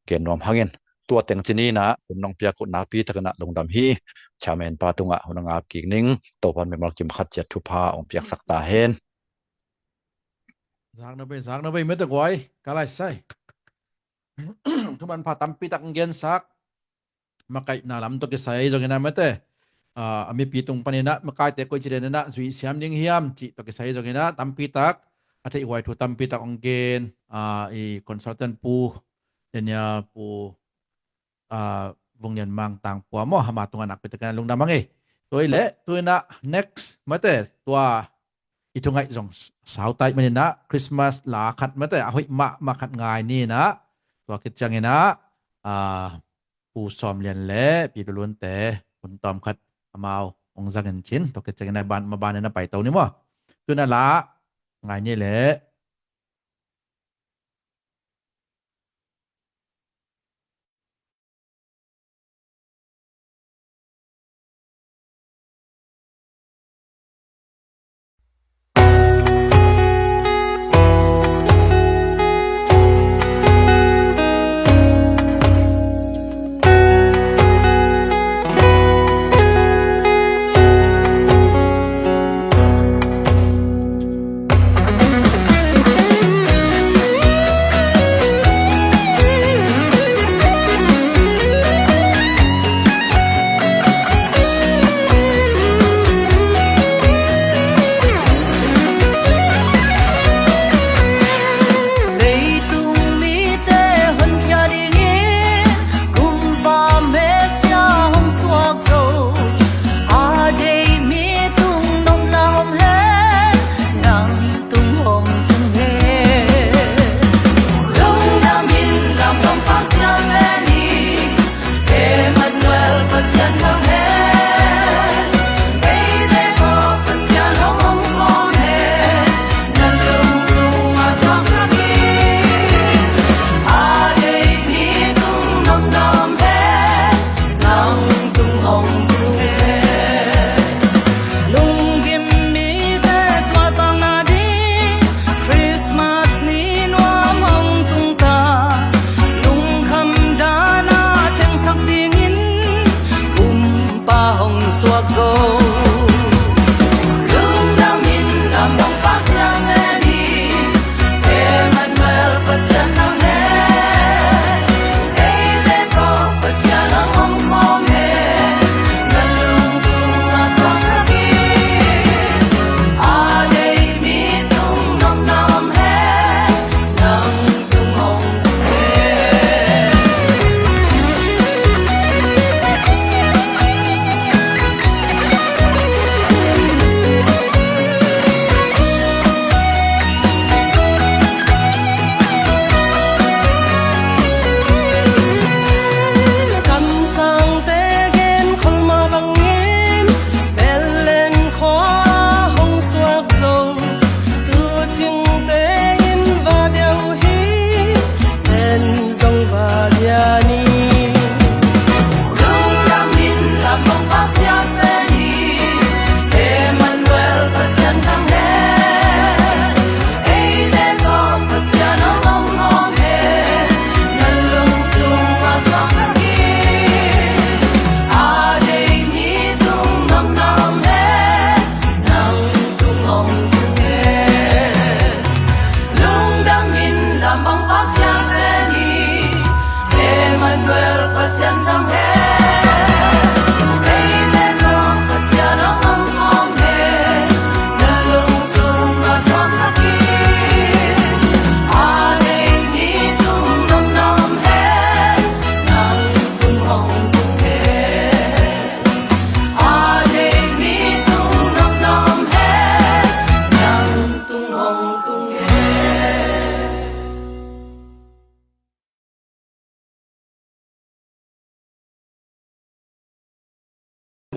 gen nuam hangin, tua teng ci ni in ah, hun nong piak uh nakpi takin ah lungdam hi. Chairman pa tungah hun a ngap kik ning, Topan mimal kim khat ciat thupha hong piaksak ta hen. Zak na bei, zak na bei, mete guai, ka lai sai. Thu manpha tampi tak hong gensak, makaihna lam tawh kisai zongin ah mete, a, a mipi tung panin ah makaite koi ci den in ah zui siam ding hiam cih tawh kisai zongin ah tampi tak a theih huai thu tampi tak hong gen, a, i consultant Pu Daniel, Pu, a, Vung Lian Mang Tang Pua maw, ama tungah nakpi takin ah lungdam hang ei. Tua hi leh tu in ah next mete tua i thungaih zong sau ta ih manin ah Christmas la khat mete a hoih mahmah khat ngai ni in ah, tua khit ciangin ah, a, Pu Sawm Lian le Pi Lulunte hun tawm khat amau hong zangin cin, tua khit ciangin ah ban, maban in ah paito ni maw. Tu in ah la ngai ni leh.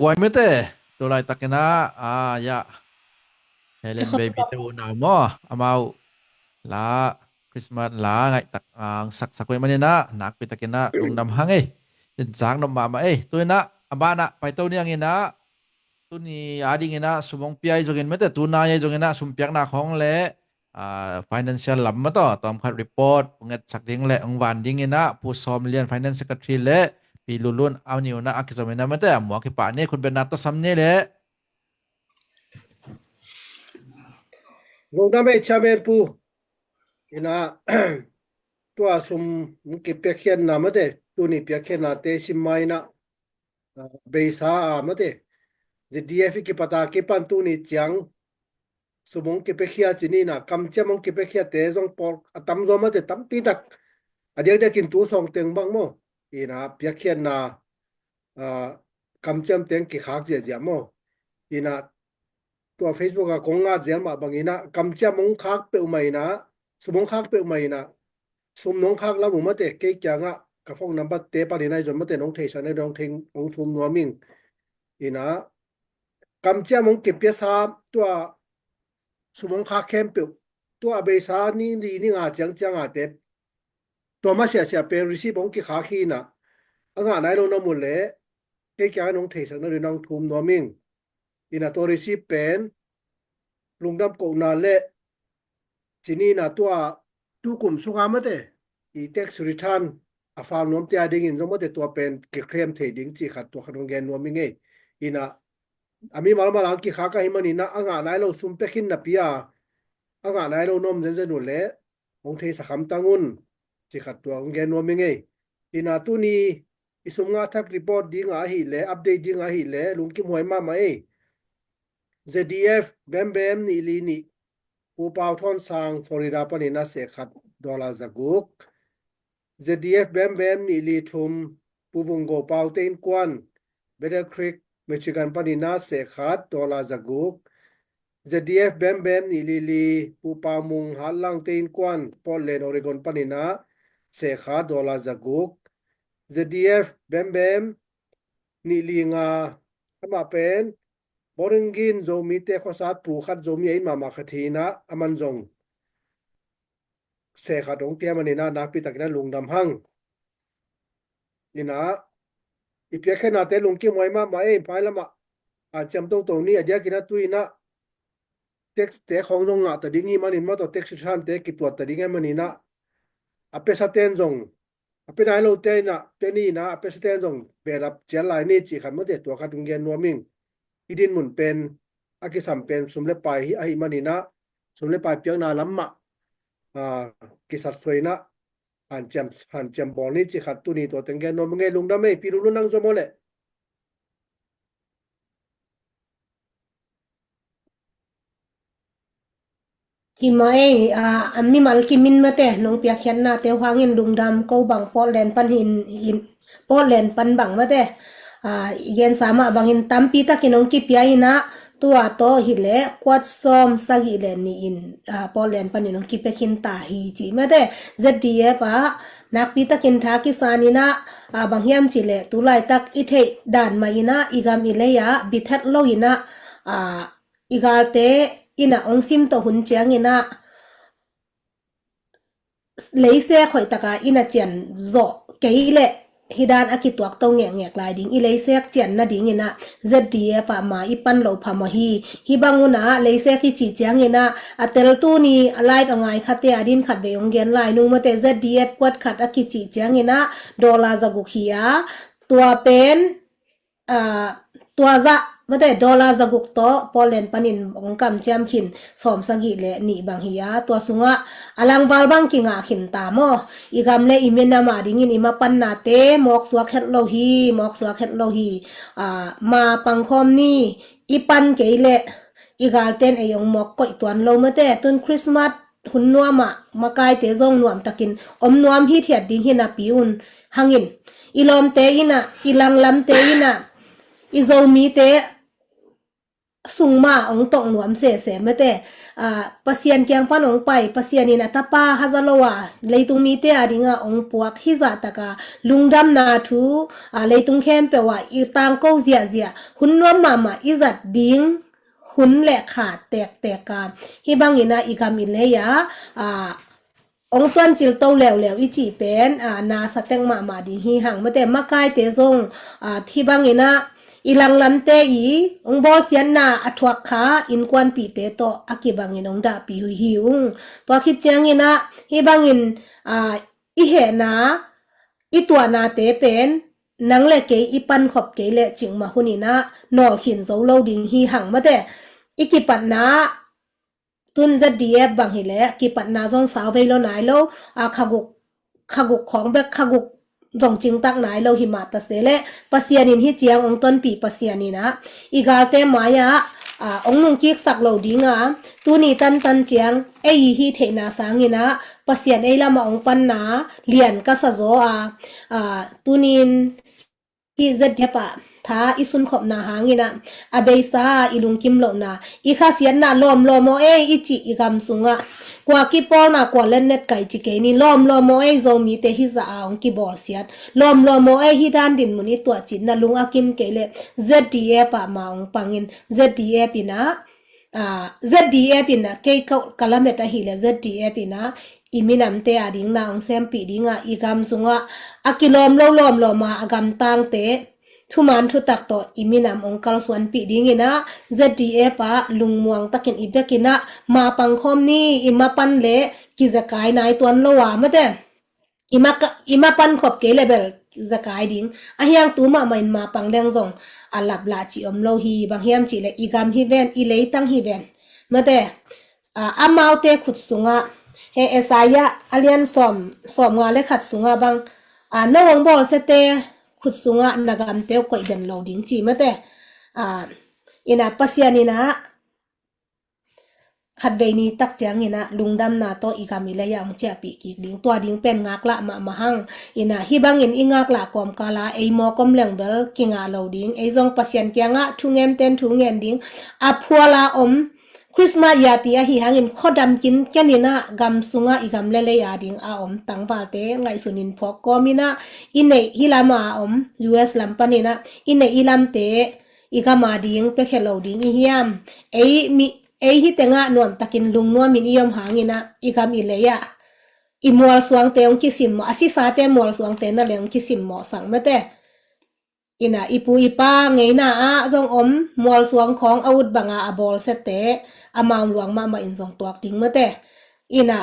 Puai mite, tu laitakin ah, ah, ya. Helen Baby te unau maw, amau la Christmas la ngaihtak ang saksak uh ahih manin ah, nakpitakin ah lungdam hang ei. Insak nop mahmah ei. Tu in ah, a banah paito ni ang in ah, tuni a dingin ah sum hong pia ahi zongin mite, tu nai ahi zongin ah sum piakna khawng le, ah, financial lam mah tawh tawmkhat report hong etsak ding le hong van dingin ah Pu Sawm Lian, Finance Secretary, le Pi Lulun, a ni un ah a kizom in ah mite, a muak hi pah ni, khutbetna tawh sam ni le. Lungdam ei Chairman Pu. In ah, tua sum hong kipiakkhiatna mite, tuni piakkhiatnate sim ma in ah, ah, beisa a mite, Z D F i kipat a kipan tuni ciang sum hong kipiakhia ci ni in ah, kamciam hong kipiakhiate zong pawl a tamzaw mite, tampitak, a diakdiakin tu sawng teng bang maw, in ah piakkhiatna, ah, kamciam teng kikhak ziahziah maw. In ah, tua Facebook ah kong ngat zel mah bangin ah, kamciam hong khak peuhmah in ah, sum hong khak peuhmah in ah, sum nong khak lam uh mite, kei kiangah ka phone number te panin ah i zon mite, nong theisak na ding hong thum nuam ing. In ah, kamciam hong kipiasa, tua sum hong khak khempeuh, tua beisa ni li ni nga ciangciang a te, tua masiahsiah pen receipt hong kikhak hi in ah, a ngah nai lo na om uh leh, kei kiangah nong theisak na ding hong thum nuam ing. In ah, tua receipt pen lungdam kohna le ci ni in ah, tua tukum sunga mite i tax return a file nuamte a dingin zong mite, tua pen kikhem thei ding cih khat, tua khat hong gen nuam ing ei. In ah, a mimal mal a kikhak ahih manin ah, a ngah nai lo sum pia khin napi a, a ngah nai lo na om zenzen uh leh, hong theisak hamtang un, cih khat tua hong gen nuam ing ei. In ah, tuni i sum ngah thak report ding ahih leh, update ding ahih leh, lungkimhuai mahmah ei. Z D F Bembem nih li nih, Pu Pau Thawn Sang, Florida panin ah seh khat, dollar za guk. Z D F Bembem nih li thum, Pu Vung Go Pau te innkuan, Battle Creek, Michigan panin ah seh khat, dollar za guk. Z D F Bembem nih li li, Pu Pau Mung Hatlang te innkuan, Portland, Oregon panin ah seh khat, dollar za guk. Z D F Bembem nih li nga, amah pen Boringin Zomite khuasat pu khat, Zomi a it mahmah khat hi in ah, aman zong seh khat hong pia manin ah, nakpitakin ah lungdam hang. In ah, i piakkhiatnate lungkimhuai mahmah ei, pai lamah hanciam toto ni, a diakin ah tu in ah tax te khawng zong ngah ta ding hi manin, mah tawh tax return te kituat ta ding ahih manin ah, a piasa ten zong, a pia nai lote in ah pia ni in ah, a piasa ten zong behlap ciat lai ni cih khat mite, tua khat hong gen nuam ing. I dinmun pen, a kisam pen sum le pai hi ahih manin ah, sum le pai piakna lam mah, ah, kisatsuai in ah, hanciam, hanciam bawl ni cih khat tuni tua teng gen nuam ing ei. Lungdam ei, Pi Lulun, nang zom aw leh. Hi mah ei, ah, a mimal kimin mate, nong piakkhiatnate uh hangin lungdam. Ko bang Portland pan hin, in, Portland pan bang mate, ah, i gensa mah bangin tampi takin hong kipia in ah, tua tawh hi leh kuat sawm sagih le nih in, ah, Portland panin hong kipia khin ta hi ci mate. Z D F ah nakpi takin tha kisan in ah, ah, bang hiam cih leh tu laitak i theih dan mah in ah, i gam i lei ah bithet lo in ah, ah, i galte in ah hong sim tawh hun ciangin ah, leisek hoih taka in ah cian zawh kei leh, hih dan a kituak to ngekngek lai ding, i leisek cian nadingin ah Z D F ah ma i pan lo phamawh hi. Hih bang un ah leisek i cih ciangin ah, a tel tuni a live a ngai khate a din khat vei hong gen lai nung mate, Z D F kuat khat a kicih ciangin ah dollar za guk hi a, tua pen, ah, tua zah mate, dollar za guk tawh Portland panin hong kamciam khin sawm sagih le nih bang hi a, tua sungah a langval bang kingah khin ta maw. I gam le i minam a dingin i mapannate mawk suak het lo hi, mawk suak het lo hi. Ah, ma pangkhawm ni, i pan kei leh i galten ei hong mawk koih tuan lo mate. Tun Christmas hun nuam ah makaite zong nuam takin om nuam hithiat ding hi napi un hangin, i lawmte in ah, i langlamte in ah, i Zomite sung mah hong tawh nuam sese mate. Pasian kiang pan hong pai, Pasian in a tapa haza lo a leitung mite a dinga hong puak hizah taka lungdamna thu leitung khempeuh ah i tangko ziahziah hun nuam mahmah i zat ding hun le kha tektek a, hih bangin a i gam i lei a hong tuancil to leuleu i cih pen nasa tek mahmah ding hi hang mate. Makaite zong hih bangin a i langlamte i hong bawlsiatna a thuak kha innkuanpihte tawh a kibangin hong dahpih uh hi ung. Tua khit ciangin a hih bangin i hehna i tuahnate pen nang le kei i pankhop kei le cikmah hunin a nawlkhin zo lo ding hi hang mate. I kipatna tun Z D F bang hileh kipatna zong sau vei lo nai lo, a khaguk khaguk khawng bek khaguk zong cingtak nai lo hi mah ta se leh Pasian in hih ciang hong tonpih Pasian in a i galte mai-ah hong nungkiksak lo dinga tuni tantan ciang ei i hih theihna sangin a Pasian ei lamah hong panna lian ka sa zaw a, tunin hih Z D F ah tha i sunkhopna hangin a a beisa i lungkim lohna i khasiatna lawmlawm aw ei i cih i gam sungah kua kipawlna kua lennet kai ci kei ni, lawmlawm aw ei Zomite hizah a hong kibawlsiat, lawmlawm aw ei hih dan dinmun i tuahcitna lung a kim kei leh Z D F ah ma hong pangin Z D F in a Z D F in a kei ka lamet ahileh Z D F in a i minamte a ding na hong sempih dinga i gam sungah a kilawm lo lawmlawm a a gamtangte thuman thutak tawh i minam hong kalsuanpih dingin a Z D F ah lungmuang takin i bekin a mapang khawm ni, i mapan le kizekai nai tuan lo a mate. I ma, i mapan khop kei le bel zekai ding. A hiang tu mahmah in mapang leng zong a laplah cih om lo hi, bang hiam cih le i gam hi ven, i leitang hi ven. Mate, amaute khut sungah he Esaiah a lian sawm, sawmnga le khat sungah bang no hong bawlsiate khut sungah na gamte uh koih den lo ding ci mate. Ina Pasian ina khatvei ni tak ciangin a lungdamna tawh i gam i lei ah hong ciahpih kik ding, tua ding pen ngaklah mahmah hang. Ina hih bangin i ngaklah kawmkala ei mawk om leng bel kingah lo ding, ei zong Pasian kiangah thungen ten thungen ding. A phuala om Christmas yati ahi hangin khuadam kinken in a gam sungah i gam le lei a ding a om tangvalte ngaihsunin phawk kawmin a i neih hih lama om U S lam panin a i neih i lamte i gam a ding piakhia lo ding i hiam? Ei mi ei hi tengah nuamtakin lungnuamin i om hangin a i gam i lei ah i mualsuangte hong kisimmawh, a sisate mualsuangte na le hong kisimmawh sang mate. Ina i pu i pa ngeina ah zong om mualsuang khawng a ut banga a bawlsiate amau luang mahmah in zong tuak ding mate. Ina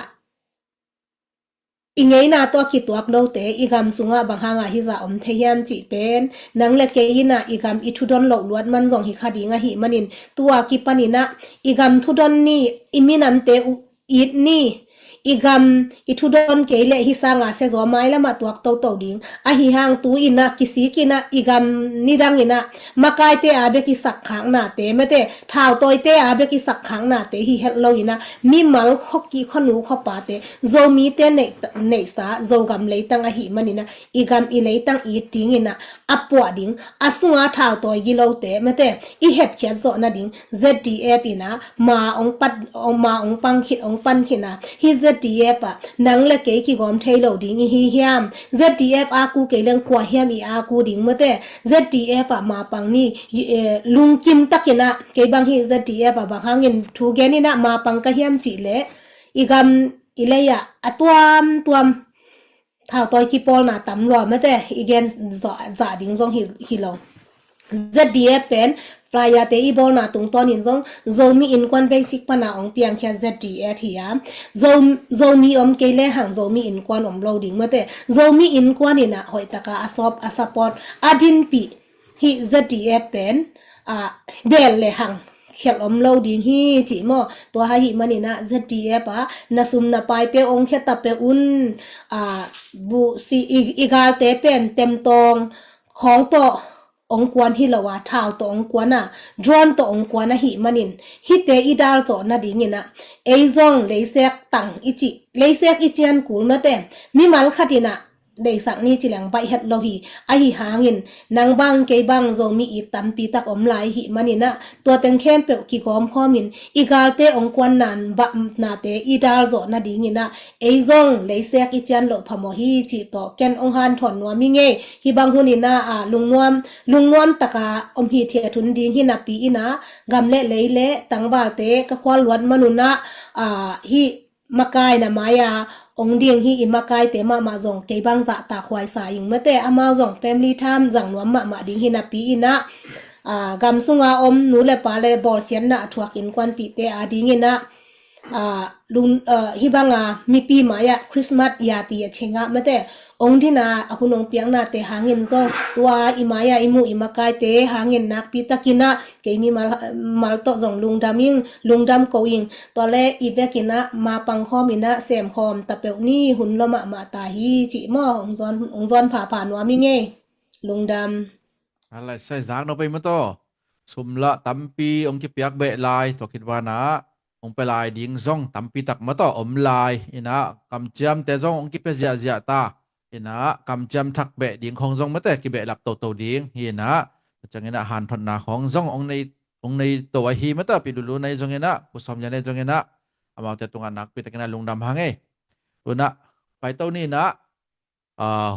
i ngeina tawh a kituak note i gam sungah bang hanga hizah om thei hiam cih pen nang le kei ina i gam i thudon loh luat man zong hi kha ding ahih manin tua kipanin a i gam thudon ni, i minamte uh it ni, i gam i thudon kei leh hih sanga siazaw mailamah tuak toto ding. Ahi hang tu ina kisik ina i gam nidang ina makaite a bek i sakkhaknate mate, thautawite a bek i sakkhaknate hi het lo ina mimal khuakih khuanu khuapate Zomite neihsa Zogam leitang ahih manin a i gam i leitang it dingin a a puah ding a sunga thautawi gilote mate i hepkhiat zawh nading Z D F ina ma ong pat ma ong pang khit ong pan khit a hi Z D F ah nang le kei kigawm thei lo ding i hi hiam? Z D F a ku kei leng kua hiam i a ku ding mate. Z D F ah ma pang ni, lungkim takin a kei bang hi Z D F ah bang hangin thu gen in a ma pang ka hiam cih leh i gam i lei ah a tuamtuam thautawi kipawlna tam lua mate i gen zah ding zong hi lo. Z D F pen flyer te i bawlna tungtawnin zong Zomi Innkuan Basic pana ong piangkhia Z D F hi a, Zomi om kei le hang Zomi Innkuan om lo ding mate. Zomi Innkuan ina hoihtaka a sawp a support a dinpih hih Z D F pen bel le hang khelh om lo ding hi cih maw? Tua ahih manin a Z D F ah na sum na paite ong khia ta peuh un. Buhsi i galte pen temtawng khawng tawh ong kuan hi lo a, thau tawh ong kuan a, drone tawh ong kuan ahih manin hihte i dal zawh nadingin a ei zong leisek tang i cih, leisek i cian kul mate. Mimal khat in a deisak ni ci leng baih het lo hi. Ahi hangin nang bang kei bang Zomi it tampi tak om lai hi manin ah, tua teng khempeuh kigawm khawmin i galte ong kuan nan bamnate i dal zawh nadingin ah, ei zong leisek i cian loh phamawh hi cih tawh ken ong hanthawn nuam i ngei. Hih bang hunin ah, a, lungnuam, lungnuam taka om hithiat hun ding hi napi in ah, gam le lei le tangvalte ka khual luat manun ah, a, hih makaina mai-a ong ding hi i makaite mahmah zong kei bang zahtak huaisa ing mate, amau zong family time zang nuam mahmah ding hi napi in ah, a, gam sunga om nu le pa le bawlsiatna a thuak innkuanpihte adingin ah, a, lung, a, hih banga mipi mai-ah Christmas yati a chinga mate, ong dina a hun ong piaknate hangin zong tua i mai-a i mu i makaite hangin nakpi takin ah kei mimal, mal tawh zong lungdam ing, lungdam ko ing. Tua le i vekin ah mapang khawmin ah sem khawm ta peuh ni, hun lua mahmah ta hi cih maw, ong zawn, ong zawn phapha nuam i ngei. Lungdam. Alai sai zak no pei maw taw. Sum lah tampi ong kipiak beh lai, tua khit banah ong pia lai ding zong tampi tak maw taw om lai. In ah kamciamte zong ong kipia ziahziah ta. In ah kamciam thak beh ding khong zong mate kibehlap toto ding hi. In ah tua ciangin ah hanthotna khong zong ong nei, ong nei to ahi maw taw, Pi Lulu nei zongin ah, Pu Sawm Lian nei zongin ah, amaute tungah nakpi takin ah lungdam hang ei. Tu-in ah paito ni. In ah, a,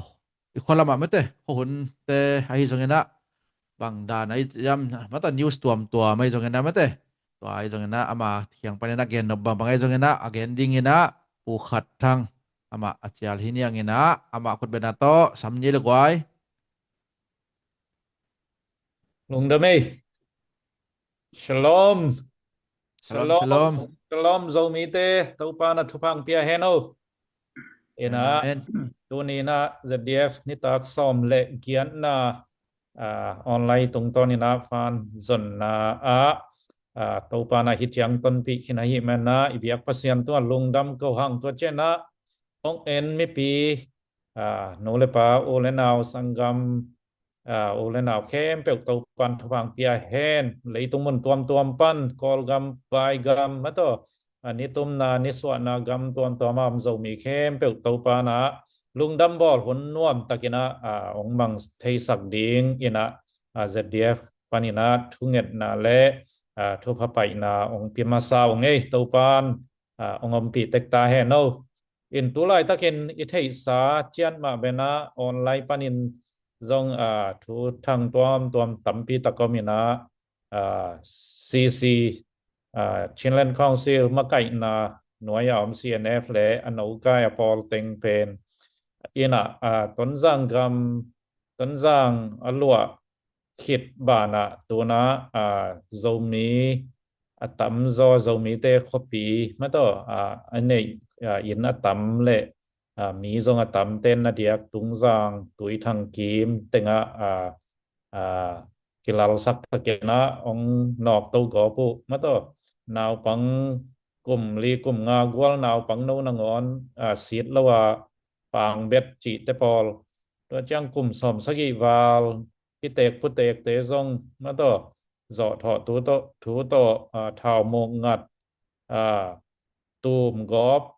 i khua lamah mate, khuahunte ahi zongin ah, bang dan ahi hiam maw taw, news tuamtuam ahi zongin ah mate, tua ahi zongin ah ama kiang panin ah gen nop bangbang ahi zongin ah, a gen dingin ah Pu Khat Thang, amah a cial hi niangin ah, amah khut beng ah tawh sam ni le guai. Lungdam ei. Shalom. Shalom, shalom. Shalom Zomite, Topa na thupha ong pia hen o. In ah, amen. Tuni in ah Z D F nitak sawm le giatna, a, online tungtawnin ah fan zonna ah, a, Topa na hi ciang tonpih khin ahih manin ah i biak Pasian tungah lungdam ko hang. Tua ciangin ah ong en mipi, a, nu le pa, u le nau, sanggam, a, u le nau khempeuh Topan thupha ong pia hen. Leitung mun tuamtuam pan, Kawlgam, Vaigam, maw taw, a, nitumna nisuahna gam tuamtuam a om Zomi khempeuh Topa na lungdam bawl hun nuam takin ah, a, ong mang theisak dingin ah, a, Z D F panin ah thungetna le, a, thupha paina ong pia masa ung ei. Topan, a, ong ompih tek ta hen o. In tu laitakin i theihsa ciat mah bangin ah online panin zong, a, thuthang tuamtuam tampi tak om in ah, a, C C, a, Chinland Council makaihna nuai-a om C N F le a nokai a pawl teng pen in ah, a, Tonzang gam, Tonzang a luah khit banah tu-in ah, a, Zomi a tamzaw, Zomite khuapi maw taw, a, a neih, a, inn a tam le, a, mi zong a tamte na diak Tungzang, Tuithang kim tengah, a, a, kilalsak takin ah ong nawkto gawp uh maw taw. Naupang kum li kum nga gual naupang no nangawn, a, sit lo a pangbet cihte pawl, tua ciang kum sawmsagih val pitek putekte zong maw taw, zawhthawh thu tawh, thu tawh, a, thau muk ngat, a, tum gawp,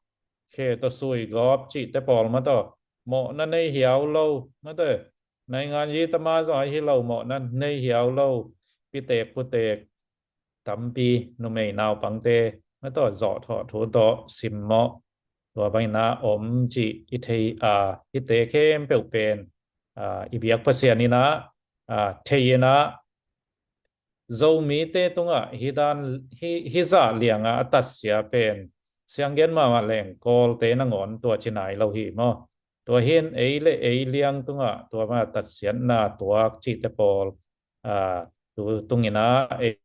khe tawh sui gawp cihte pawl maw taw, mawhna nei hiau lo maw taw, naingan yi tama zong ahi lo, mawhna nei hiau lo pitek putek tampi numei naupangte maw taw zawhthawh thu tawh simmawh, tua bangin ah om cih i thei a, hihte khempeuh pen, a, i biak Pasian in ah, a, thei in ah, Zomite tungah hih dan, hih, hih zah lianga a tatsia pen sianggen mahmah leng Kawlte nangawn tua ci nai lo hi maw. Tua hi-in ei le ei liang tungah tua banga tatsiatna tuak cihte pawl, a, tu tungin ah ei,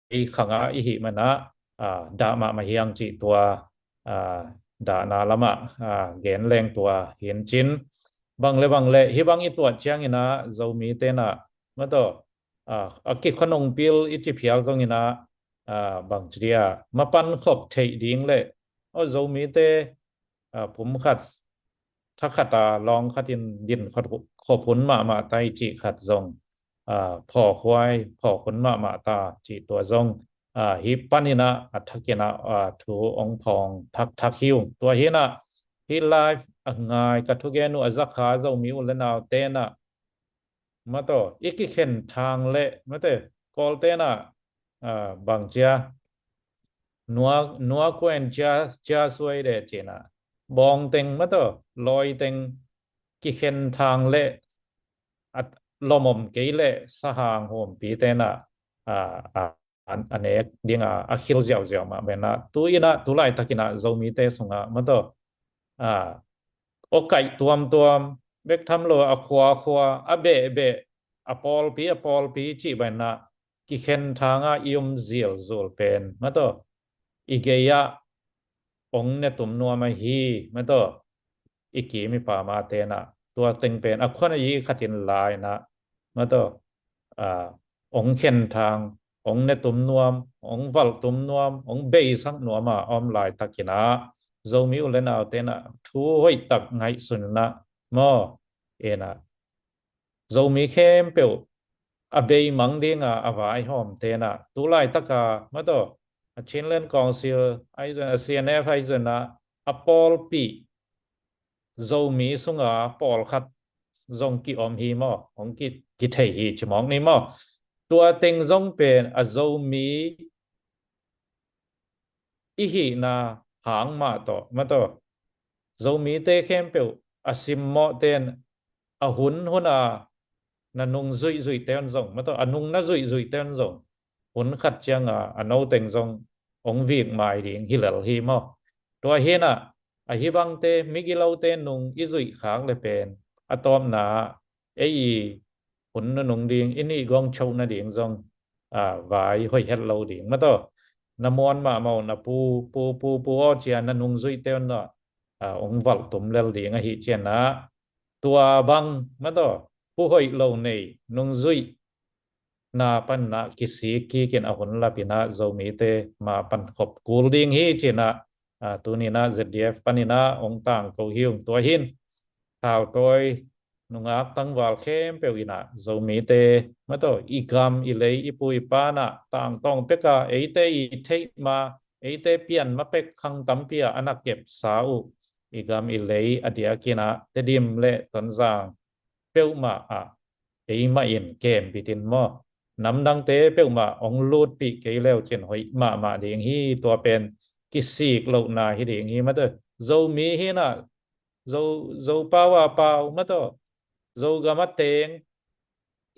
ei khangah i hih manin ah, a, dah mahmah hi hang cih tua, a, dahna lamah, a, gen leng tua hi-in cin. Bang le bang le hih bang i tuat ciangin ah Zomite in ah maw taw, a, a kikhonong pil i ci phial zongin ah, a, bang ci dia, mapan khop theih ding le, aw, Zomite, a, pum khat, tha khat a lawng khat in din khop, khop hun mahmah ta hi cih khat zong, a, phawkhuai, phawk hun mahmah ta cih tua zong, a, hih panin ah a thakin ah, a, thu ong phawng thakthak hi ung. Tua hi-in ah hih live a ngai ka thugen uh a zakha Zomi u le nau tenah, mataw, i kikhen thang le, mataw, Kawl tenah, ah, bang cia, nua, nua kuen cia, cia suai de cinah, bawng teng, mataw, lawi teng kikhen thang le, a lomom kei le sahang huampi tenah, ah, ah, a nek dinga a khil ziauziau mah benah, tu inah, tu laitakinah Zomite sungah, mataw, ah, awkaih tuamtuam, bek tham lo a khuakhua, a behbeh, a pawlpi, a pawlpi cih benah, kikhen thanga i um zilzul pen, mataw, i gei-ah ong ne tum nuam ahi, mataw, i kim i pam a tenah, tua teng pen a khuan a i khatin lainah, mataw, ah, ong khen thang, ong ne tum nuam, ong valh tum nuam, ong beisak nuam a om laitakinah, Zomi u le nau tenah thu hoihtak ngaihsuninah, maw, inah, Zomi khempeuh a beimang dinga a vaihawm tenah, tu laitaka, mataw, a Chinland Council ahi zon, a C N F ahi zonah, a pawlpi Zomi sunga pawlkhat zong kiom hi maw, hong ki, kithei hi ci mawk ni maw. Tua teng zong pen a Zomi i hihna hang mah tawh, mataw, Zomite khempeuh a simmawh ten a hun huna na nung zuihzuih ten zong, mataw, a nung na zuihzuih ten zong, hun khat cianga a no teng zong ong vik mai ding hi lel hi maw. Tua hinah, ahi bangte, migilote nung i zuih khak le pen, a tawpna ei i hun nunung ding, i nih gong choh nading zong, ah, vai hoih het lo ding, mataw. Na muan mahmah uh, na pu, pu, pu, pu aw cia na nung zuihte un ah, ah, ong valh tum lel ding ahi cianah, tua bang, mataw, pu hoih lo nei, nung zuih na panah kisik kikin a hun lapinah Zomite ma pan khop kul ding hi cinah, ah, tuninah Z D F paninah ong tangko hi ung. Tua hin thautawi nungak tangval khempeuh inah Zomite, mataw, i gam i lei, i pu i panah tangtawng peka eite i theih ma, eite pian ma pek khang tampi ah a na kepsa uh i gam i lei a diakinah Tedim le Tonzang peuhmah ah eimah in kempitin maw, namdangte peuhmah ong lutpih kei leu cin hoih mahmah ding hi. Tua pen kisik lohna hi ding hi, mataw. Zomi hinah, Zo, Zo pau a pau, mataw, Zogam a teng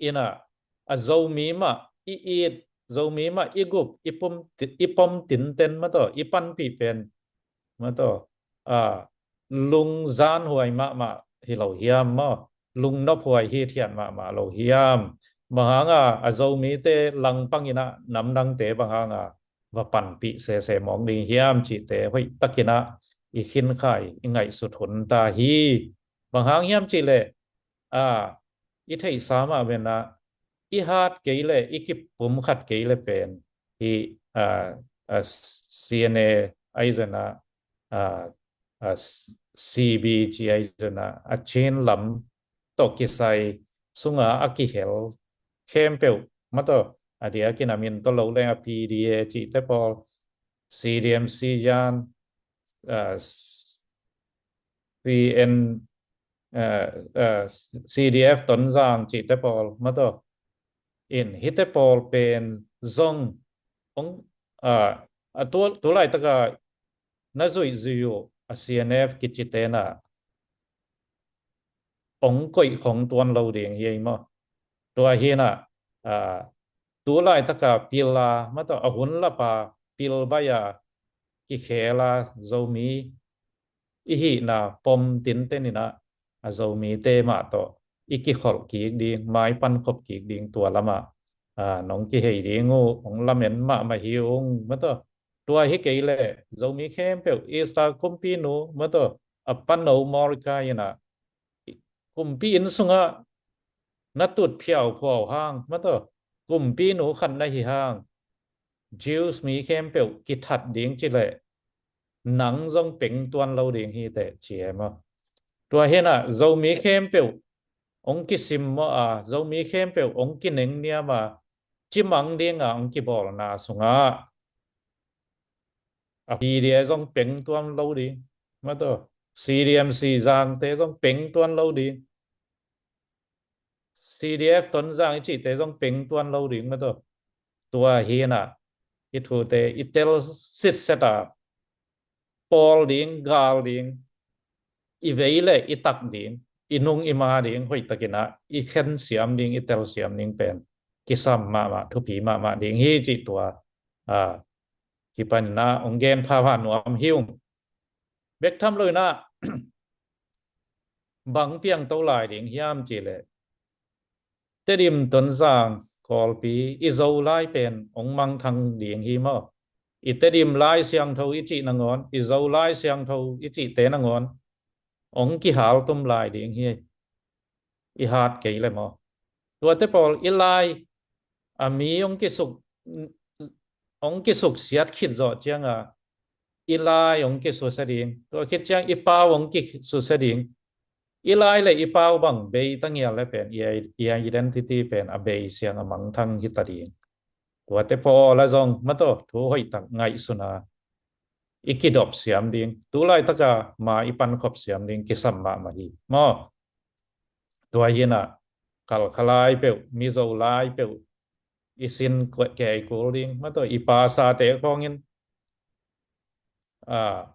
inah, a Zomi mah i it, Zomi mah i gup, i pom, i pom tinten, mataw, i panpih pen, mataw, ah, lungzanhuai mahmah hi lo hiam maw, lungnophuai hithiat mahmah lo hiam? Bang hanga a Zomite langpanginah namdangte bang hanga va panpih sese mawk ding hiam cihte hoihtakinah i khinkhai, i ngaihsut hun ta hi. Bang hang hiam cihleh, ah, i theihsa mah benah, i hat kei le, i kipum khat kei le pen, i, ah, ah, C N A ahi zonah, ah, ah, C B ci ahi zonah, a Chin lam tawh kisai sunga a kihel khempeuh, mataw, a diakin a min tawh lo leng a P D A cihte pawl, C D M C yan, ah, C N, ah, ah, C D F Tonzang cihte pawl, mataw, in hihte pawl pen zong ong, ah, a tu, tu laitaka na zuihzuih uh a C N F kici tenah ong koih khong tuan lo ding hi ei maw. Tua hinah, ah, tu laitaka pil a, mataw, a hun lapa pil bai a kikhel a Zomi i hihna pom tinten inah a Zomite mah tawh i kikholh kik ding, mai pan khop kik ding tua lamah, ah, nong kihei ding uh, ong lamen mahmah hi ung, mataw. Tua hi kei leh Zomi khempeuh, Easter kumpinu, mataw, a pano Morika inah, kumpi inn sungah na tut phiauphuau hang, mataw, kumpinu khat na hi hang, Jews mi khempeuh kithat ding cileh nang zong peng tuan lo ding hi teh ci e maw. Tua hinah Zomi khempeuh ong kisimmawh a, Zomi khempeuh ong kinengniam a, cimang dinga ong kibawlna sungah a P D A zong peng tuan lo ding, mataw, C D M C Zangte zong peng tuan lo ding. C D F Tonzang i cihte zong peng tuan lo ding mah tawh. Tua hi inah i thute i tel sitset a, pawl ding, gal ding, i vei le i tak ding, i nung i ma ding hoihtak inah i khen siam ding, i tel siam ding pen kisam mahmah, thupi mahmah ding hi cih tua, a, hi pan inah ong gen pha pha nuam hi ung. Bek tham lo inah bang piangto lai ding hiam cih leh, Tedim, Tonzang, Kawlpi i Zolai pen ong mangthang ding hi maw? I Tedim Lai Siangtho i cih nangawn, i Zolai Siangtho i cihte nangawn ong kihaltum lai ding hi. I hat kei le maw? Tuate pawl i lai a mi ong kisuk, ong kisuksiat khit zawh cianga i lai ong kisusia ding, tua khit ciang i pau ong kisusia ding. I lai le i pau bang bei ta ngial le pen i, i identity pen a bei siang a mangthang hi ta ding. Tuate pawl a zong mah tawh thu hoihtak ngaihsun a i kidop siam ding, tu laitaka ma i pankhop siam ding kisam mahmah hi maw? Tua hi inah Khalkha lai peuh, Mizo lai peuh i sin kei kul ding mah tawh, i pasate khawngin, a,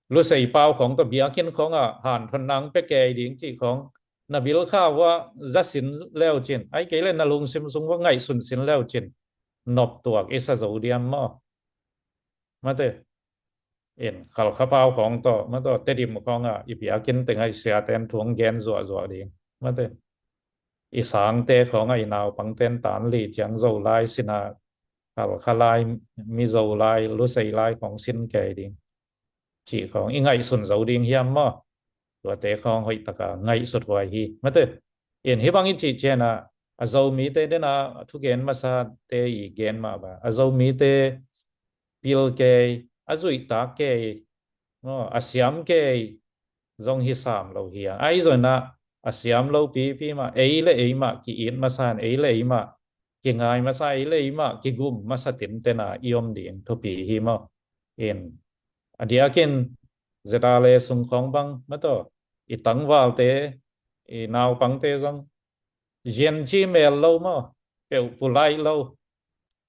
lusei pau khawng tawh biakinn khawngah hanthon nang pia kei ding cih khawng na bil kha uah za sin leucin, ai kei le na lungsim sung uah ngaihsun sin leucin, nop tuak i sa zo diam maw? Mate, in Khalkha pau khawng tawh mah tawh, Tedim khawngah i biakinn tengah i siaten thu ong gen zuahzuah ding mate. I sangte khawngah i naupangten tan li ciang Zolai sinah Khalkha lai, Mizo lai, lusei lai khawng sin kei ding cih khawng i ngaihsun zo ding hiam maw? Tuate khawng hoihtaka ngaihsut huai hi mate. In hih bang i cih ciangah a Zomite dena thugen masate i gen mah bang, a Zomite pil kei, a zuihtak kei, maw, a siam kei zong hi sam lo hi a. Ahi zongin ah a siam lo pipi mah, ei le ei mah ki-it masa in, ei le ei mah kingai masa, ei le ei mah kigum masa tinten a i om ding thupi hi maw? In a diakin ZRA le sung khawng bang mah tawh, i tangvalte, i naupangte zong zian ci mel lo maw, peuh pulaih lo,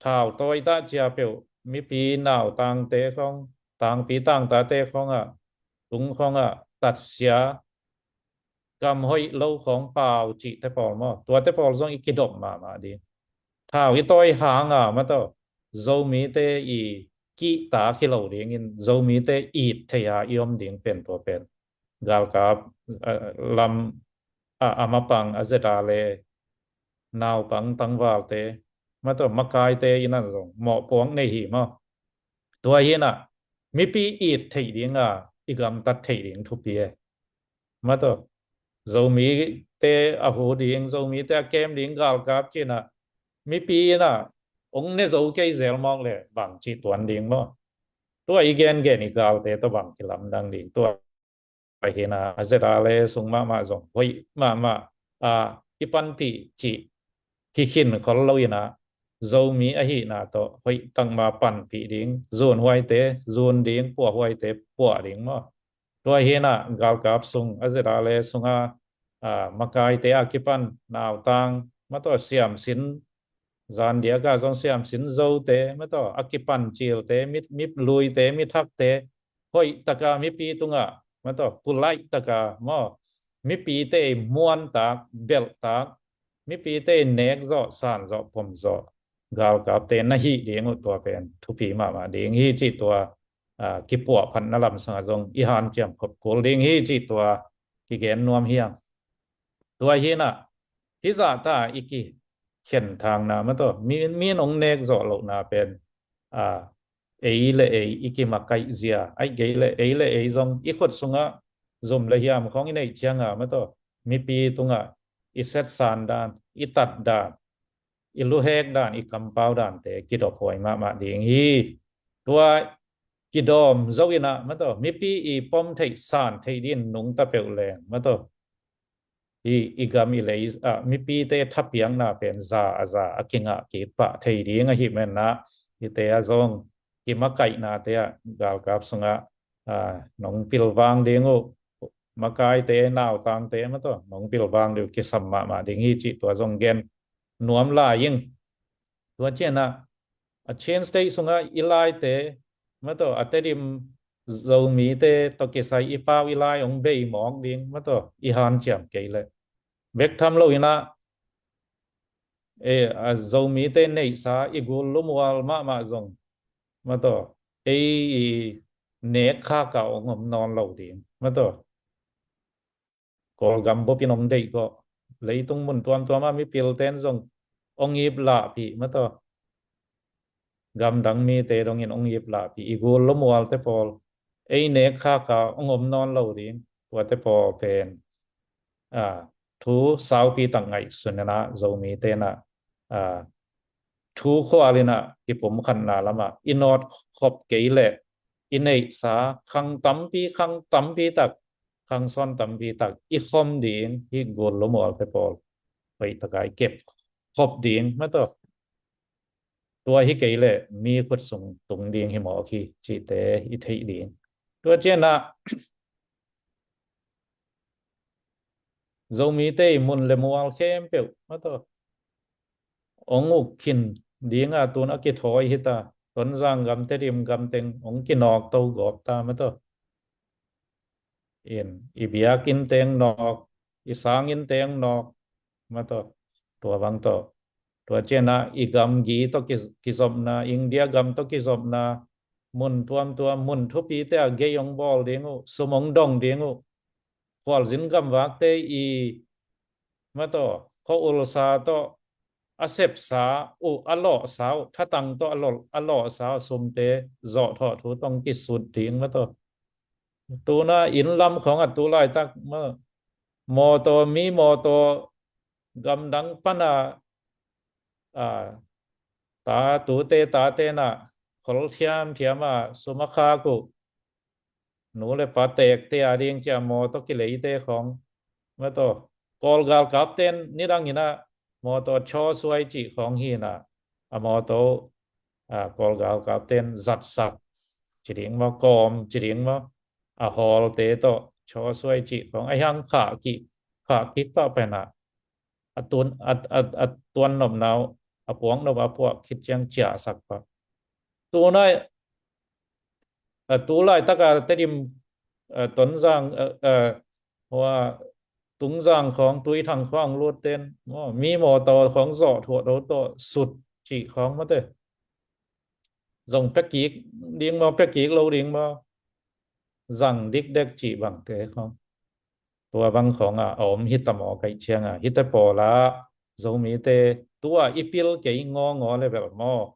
thau tawi ta cia peuh, mipi nautangte khawng, tangpi tangtate khawngah, tung khawngah tatsia, kam hoih lo khawng pau cihte pawl maw, tuate pawl zong i kidop mahmah ding. Thau i tawi hanga mah tawh Zomite i kihta khi lo dingin Zomite it thei a i om ding pen tua pen galkap, a, lam, a, a mapang, a ZRA le naupang tangvalte mah tawh makaite in ah zong mawhpuak nei hi maw? Tua hi inah mipi it theih dinga i gamtat theih ding thupi e. Mah tawh Zomite a hu ding, Zomite a kem ding galkap ci-in ah mipi in ah ong ne zo kei zel mawk le bang ci tuan ding maw? Tua i gengen i galte tawh bang kilamdang ding? Tua hi inah a ZRA le sung mahmah zong hoih mahmah a i panpih cih hi khin khol lo inah Zomi ahihna tawh hoihtak ma panpih ding, zunhuaite zun ding, puahhuaite puah ding maw? Tua hi inah galkap sung, a ZRA le sunga, a, makaite a kipan nautang mah tawh siamsin, zan diaka zong siamsin zote mah tawh a kipan cilte, mi, mi luite, mi thakte hoihtaka mipi tungah mah tawh pulaih taka maw, mipite i muantak, belhtak, mipite i nek zawh, san zawh, pom zawh galkapte na hih ding uh tua pen thupi mahmah ding hi cih tua, a, kipuahphatna lamsangah zong i hanciam khop kul ding hi cih tua kigen nuam hi ing. Tua hi inah hih zahta i kikhen thangna mah tawh mi, mi in ong nek zawh lohna pen, a, ei le ei i kimakaih zia, aih kei le ei le ei zong i khut sungah zum le hiam khawng i neih cianga mah tawh mipi tungah i setsan dan, i tat dan, i luhek dan, i kampau dante kidop huai mahmah ding hi. Tua kidawm zo inah mah tawh mipi i pom theih san theih dingin nungta peuh leng mah tawh i, i gam i lei, a, mipite thapiakna pen za a za a kingah kik pah thei ding ahih manin ah, hihte ah zong kimakaihnate ah galkap sungah a, nong pilvang ding uh, makaite, nautangte, maw taw, nong pilvang ding uh kisam mahmah ding hi cih tua zong gen nuam lai ing. Tua ciangin ah, a Chin State sungah i laite, maw taw, a Tedim Zomite tawh kisai i pau i lai hong bei mawk ding, maw taw, i hanciam kei leh. Bek tham loin ah, e, a Zomite neihsa i gul lumual mahmah zong, maw taw, ei i nek khak a hong om nawn lo ding, maw taw. Kawlgam buppi in hong deih gawh, leitung mun tuamtuam ah mipilte'n zong hong ip lahpih, maw taw, gamdang mite dongin hong ip lahpih, i gul lumualte pawl ei nek khak a hong om nawn lo ding, tuate pawl pen, a, thu saupi tak ngaihsun in ah, Zomite'n ah, a, thu khualin ah kipumkhatna lamah i nawt khop kei leh, i neihsa khang tampi, khang tampi tak, khang sawn tampi tak i khom ding, hih gul lumualte pawl hoih takin i kep khop ding, maw taw. Tua hi kei leh mi khut sung tung ding hi mawk hi cihte i theih ding. Tua ciangin ah, Zomite i mun le mual khempeuh, maw taw, hong uk khin ding a, tun a kithawi hi ta. Tonzang gam, Tedim gam teng hong kinawk to gawp ta, maw taw. In, i biakinn teng nawk, i sanginnte hong nawk, maw taw, tua bang tawh. Tua ciangin ah i gamgi tawh ki, kizopna, India gam tawh kizopna, mun tuamtuam, mun thupite ah gei hong bawl ding uh, sum hong dong ding uh. Khualzin gamvakte i, maw taw, khua-ulsa tawh, a sepsa uh, a lawhsa uh, thatang tawh a lawh, a lawhsa uh sumte zawhthawh thu tawh hong kisut ding, maw taw. Tun ah inn lam khawng ah tu laitak, maw, mawtaw, mi mawtaw, gamdang pan a, a, ta, tute tate'n ah khol thiamthiam a sum a khak uh, nu le pa tekte a ding ci a mawtaw kileite khawng, maw taw, Kawl galkapte'n nidangin ah mawtaw chawsuai cih khawng hi in ah, a mawtaw, a, Kawl galkapte'n zatsak ci ding maw, kawm ci ding maw, a hawlte tawh chawsuai cih khawng a hiang khah kik, khah kik pah pen ah, a tuan, a, a, a tuan nopna uh, a puak nop a puak khit ciang ciahsak pah. Tun ah, a, tu laitak a Tedim, a, Tonzang, a, a, hua, Tungzang khawng, Tuithang khawng lutte'n, maw, mi mawtaw khawng zawhthawh thu tawh sut cih khawng, maw taw, zong pia kik ding maw, pia kik lo ding maw, zang dikdek cih bangte khawng, tua bang khawng ah a om hi ta mawk ahih ciang ah, hihte pawl ah Zomite tu a i pil kei ngawngaw le bel maw,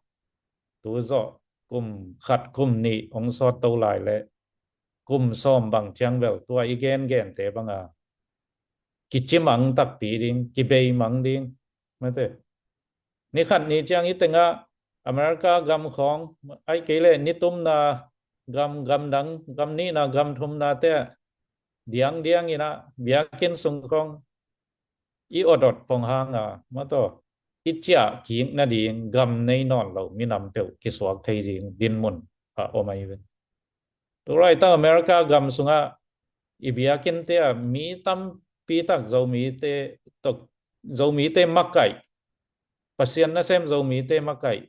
tu zawh kum khat kum nih hong sawt to lai leh kum sawm bang ciang bel tua i gengente bang a kicimang takpi ding, kibeimang ding, maw taw. Ni khat ni ciang i teng ah America gam khawng, ahih kei leh nitumna gam, gamdang gam nihna, gam thumnate ah diangdiang in ah biakinn sung khawng i awt awt pong hang a, maw taw, i ciah kik nading gam nei nawn lo minam peuh kisuak thei ding dinmun a om ahi ve. Tu laitak America gam sungah i biakinnte ah mi tampi tak Zomite tawh, Zomite makaih, Pasian nasem Zomite makaih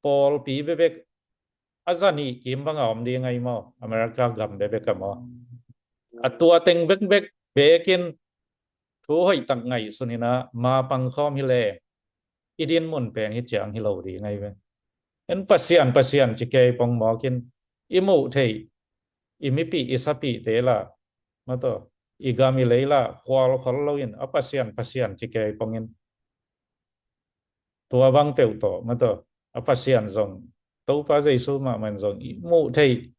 pawlpi bekbek a za nih kim bang a om ding ahi maw, America gam bekbek ah maw. A tua teng bekbek bekin thu hoih tak ngaihsun in ah mapang khawm hi leh i dinmun pen hih ciang hi lo ding ahi ve. En Pasian, Pasian ci kei pong mawk in, i muh theih, i mipih, i sapihte lah, maw taw, i gam i lei lah khualkhol lo in a Pasian, Pasian ci kei pong in, tua bang peuh tawh, maw taw, a Pasian zong, Topa Jesu mahmah in zong i muh theih,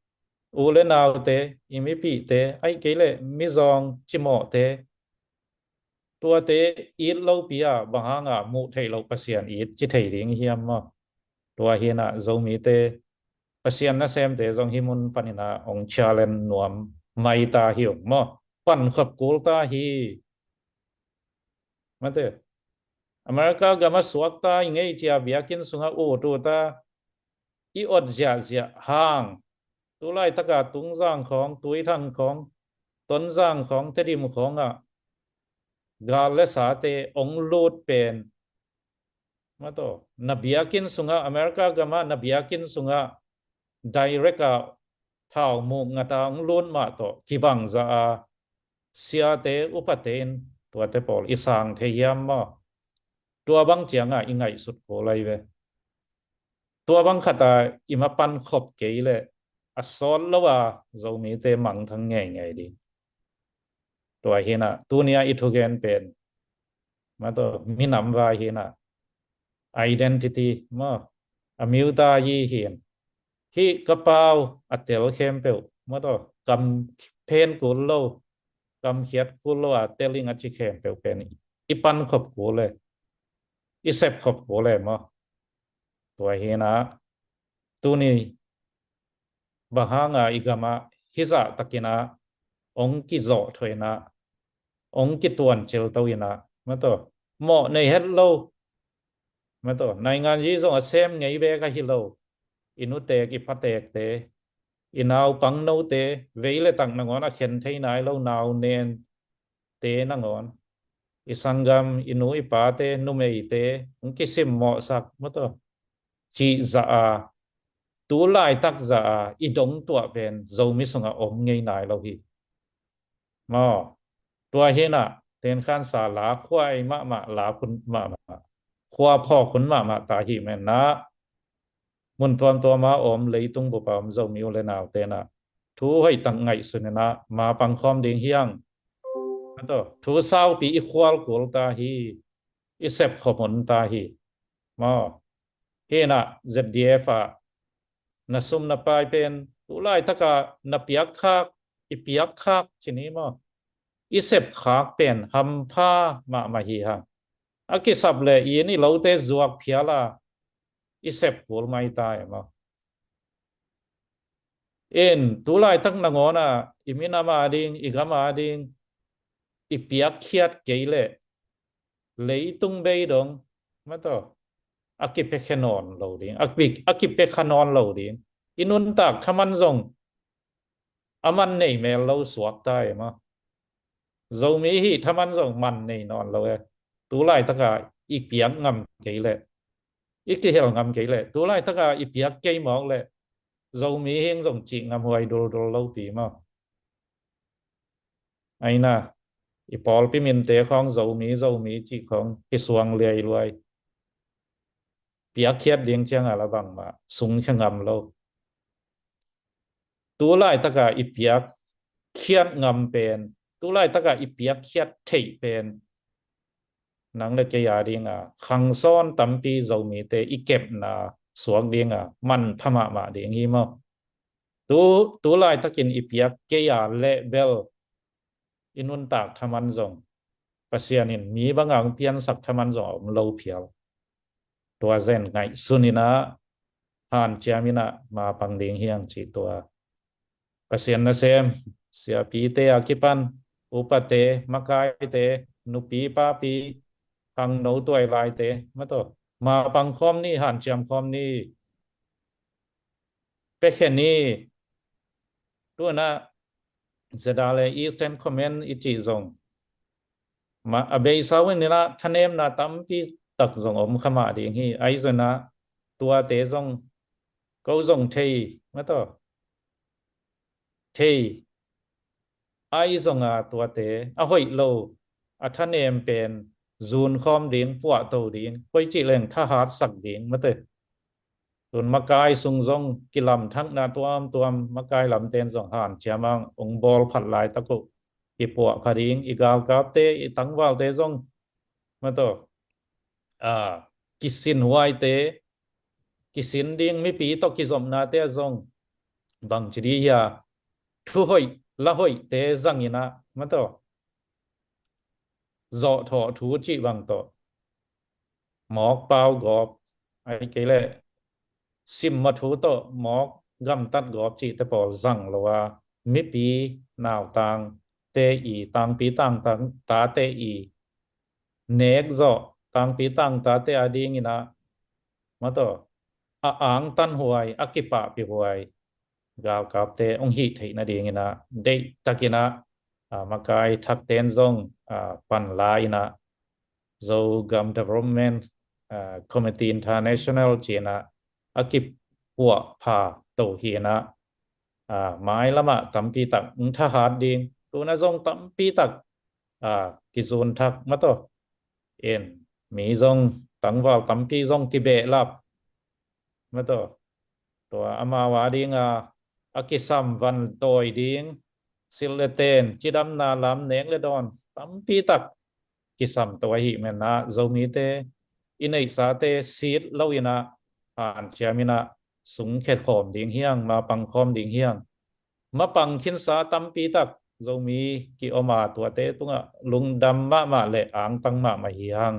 u le naute, i mipihte, ahih kei leh mizawng cimawhte, tuate it lopi a bang hang a muh theih loh Pasian it ci thei ding hiam maw? Tua hi in ah Zomite, Pasian nasemte zong hih mun panin ah hong challenge nuam mai ta hi ung maw? Pankhop kul ta hi. Maw taw, America gam ah suakta i ngei ci a biakinn sungah ut ut a i awt ziahziah hang, Tu laitaka Tungzang khawng, Tuithang khawng, Tonzang khawng, Tedim khawngah gal le sate ong lut pen, mataw, na biakinn sungah, America gamah na biakinn sungah direct a thau muk ngata ong lut mah tawh kibang zah a siate upate in tuate pawl i sang thei hiam maw? Tua bang ciangah i ngaihsut kul lai ve. Tua bang khata i mapan khop kei leh a sawt lo a Zomite mangthang ngeingei ding. Tua hinah tunia i thugen pen, mataw, minam vai hinah identity maw, a miuta yi hin. Hih ka pau a tel khempeuh, mataw, kam phen kul lo, kam khiat kul lo a tel ing a ci khempeuh pen i pan khop kul le, i sep khop kul le maw? Tua hinah tuni bang hanga i gamah hizah takinah ong kizawh thoinah, ong kituan cilto inah, mataw, mawh nei het lo, mataw, naingan yi zong a sem ngei bek ahi lo, i nutek i patekte, i naupang note, vei le tak nangawn a khen thei nai lo nau nen te nangawn, i sanggam, i nu i pate, numeite ong kisimmawhsak, mataw, cih zah a, tu laitak zah a i dong tuah pen Zomi sungah om ngei nai lo hi. Maw, tua hinah tenkhansa la khuai mahmah, la khun mahmah, khua phawk khun mahmah ta hi menah, mun tuamtuama om leitung bupa om Zomi u le nau tenah thu hoihtak ngaihsun inah mapang khawm ding hiang. Mataw, thu saupi i khual kul ta hi, i sep khop hun ta hi. Maw, hinah Z D F ah na sum na pai pen tu laitaka na piak khak, i piak khak ci ni maw, i sep khak pen hampha mahmah hi hang. A kisap le i inn i lote zuak phial a i sep kul mai ta e maw? In tu laitak nangawn a i minam ading, i gam ading i piakkhiat kei leh leitung bei dong, mataw, a kipiakkhiat nawn lo ding, a ki, a kipiakkhiat nawn lo ding. I nuntak thaman zong a man nei mel lo suak ta e maw? Zomi hih thaman zong man nei nawn lo e. Tu laitaka i piak ngam kei leh, i kihel ngam kei leh, tu laitaka i piak kei mawk leh Zomi hing zong cih ngam huai duldul lo pi maw? Aina, i pawlpi minte khawng Zomi, Zomi cih khawng kisuang liailuai. Piakkhiat ding cianga la bangmah sungkhia ngam lo. Tu laitaka i piakkhiat ngam pen, tu laitaka i piakkhiat theih pen, nang le kei a dinga khangsawn tampi Zomite i kepna suak dinga manpha mahmah ding hi maw? Tu, tu laitakin i piak kei a leh bel i nuntak thaman zong, Pasian in mi banga hong piansak thaman zong a om lo phial. Tua zen ngaihsun inah hanciam inah mapang ding hiang cih tua Pasian nasem, siapite a kipan, upate, makaite, nupi papi, khangno tuailaite, mataw, mapang khawm ni, hanciam khawm ni. Pekhe ni. Tuanah zeda le Eastern Command i cih zong mah a beisa uh inah thanemna tampi tak zong om kha mah ding hi. Ahi zongah tuate zong ko zong thei, mataw, thei. Ahi zonga tuate a hoih lo, a thanem pen zun khawm ding, puahto ding, koi cih leng thahatsak ding, mataw. Tun makai sung zong kilamthakna tuamtuam, makai lamten zong hanciam ang ong bawl phat laitak uh i puahpha ding, i galkapte, i tangvalte zong, mataw, a, kisin huaite, kisin ding mipi tawh kizopnate a zong bangci dih hia, thu hoih, la hoihte zang inah, mataw, zawhthawh thu cih bang tawh mawk pau gawp, ahih kei leh simma thu tawh mawk gamtat gawp cihte pawl zang lo a, mipi nautangte i, tangpi tangtate i nek zawh, tangpi tangtate a ding inah, mataw, a angtan huai, a kipahpih huai, galkapte hong hih theih nadingin ah deihtakin ah, ah, makai thakten zong, ah, panla in ah Zogam Development, ah, Committee International ci-in ah a kipuahpha to hi in ah, ah, mailamah tampi tak hong thahat ding, tu-in ah zong tampi tak, ah, kizun thak mah tawh, in mi zong tangval tampi zong kibehlap mah tawh, tua amau a ding a, a kisam van tawi ding, silh le ten, cidamna lam, nek le dawn tampi tak kisam to ahih man ah Zomite, i neihsate sit lo in ah hanciam in ah sungkhia khawm ding hi hang, mapang khawm ding hi hang. Mapang khinsa tampi tak Zomi ki-om a, tuate tungah lungdam mahmah le angtang mahmah hi hang.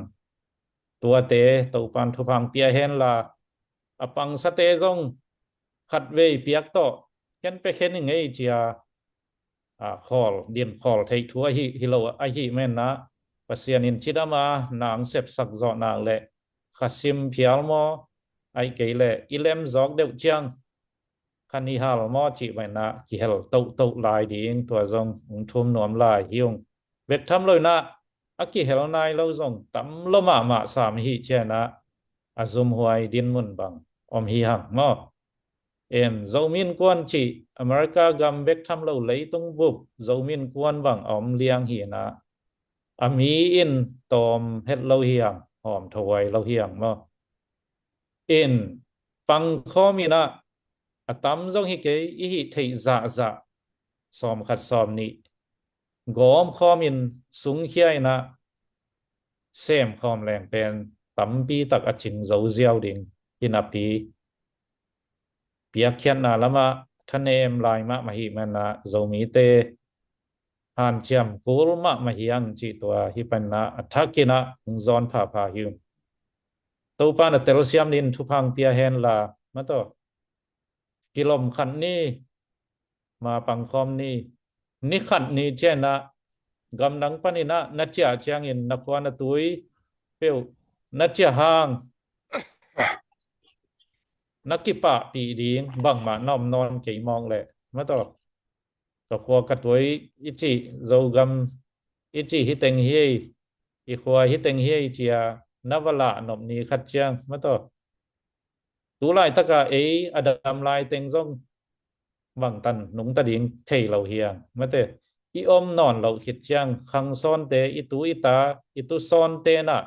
Tuate Topan thupha hong pia henla, a pangsate zong khatvei piak tawh, ken pia khen ing ei ci-a, ah, khawl, din khawl theih thu ahi, hi lo ahih man ah, Pasian in cidam a na hong sepsak zawh nak leh kha sim phial maw, ahih kei leh i lem zawk deuh ciang kha ni hal maw cih bangin ah kihel tohtoh lai ding, tua zong hong thum nuam lai hi ung. Bek tham lo in ah a kihel nai lo zong tam lo mahmah sam hi ciangin ah a zumhuai dinmun bang om hi hang maw. Em, Zomi Innkuan cih America gam bek tham lo, leitung bup Zomi Innkuan bang a om liang hi in ah, a mi in tawm het lo hi hang, hawm thahuai lo hi hang maw. In pangkhawm in ah, a tam zong hi kei, i hih theih zahzah sawmkhat sawmnih gawm khawm in sungkhia in ah sem khawm leng pen tampi tak a cing zo ziau ding hi napi, piakkhiatna lamah thanem lai mahmah ahih man ah Zomite hanciam kul mahmah hi hang cih tua hi pan ah a thak in ah hong zawn phapha hi ung. Topan a telsiam dingin thupha hong pia henla, mah tawh, kilom khat ni, mapang khawm ni, ni khat ni ciangin ah gamdang panin ah na ciah ciangin na khua na tui peuh na ciah hang na kipahpih ding bangmah na om nawn kei mawk leh, mah tawh, ka khua ka tui i cih, Zogam i cih hi teng hi ei, i khua hi teng hi ei ci-a na va lah nop ni khat ciang, mah tawh, tu laitak a ei a dam lai teng zong bangtan nungta ding thei lo hi hang, mah tawh, i om nawn loh khit ciang khang sawnte, i tu i ta, i tu sawnte in ah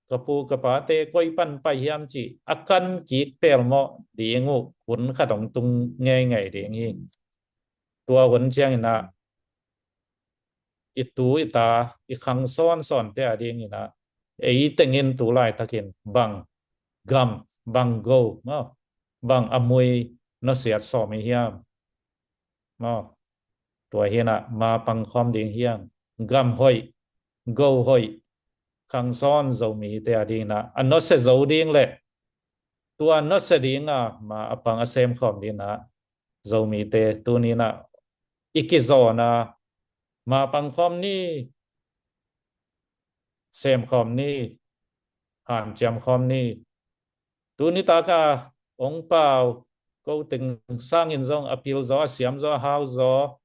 ka pu ka pate koi pan pai hiam cih a kan kik pelmawh ding uh hun khat hong tung ngeingei ding hi. Tua hun ciangin ah i tu i ta, i khang sawnsawnte a dingin ah ei tengin tu laitakin bang gam, bang go maw, bang a mui nusiat sawm i hiam maw. Tua hi in ah mapang khawm ding hi hang, gam hoih, go hoih, khang sawn Zomite a dingin ah a nusia zo ding leh tua nusia ding a ma a pang a sem khawm dingin ah Zomite tuni in ah i kizawn a, mapang khawm ni, sem khawm ni, hanciam khawm ni. Tuni tak a hong pau, ko teng sangin zong a pil zaw, a siam zaw, a hau zaw,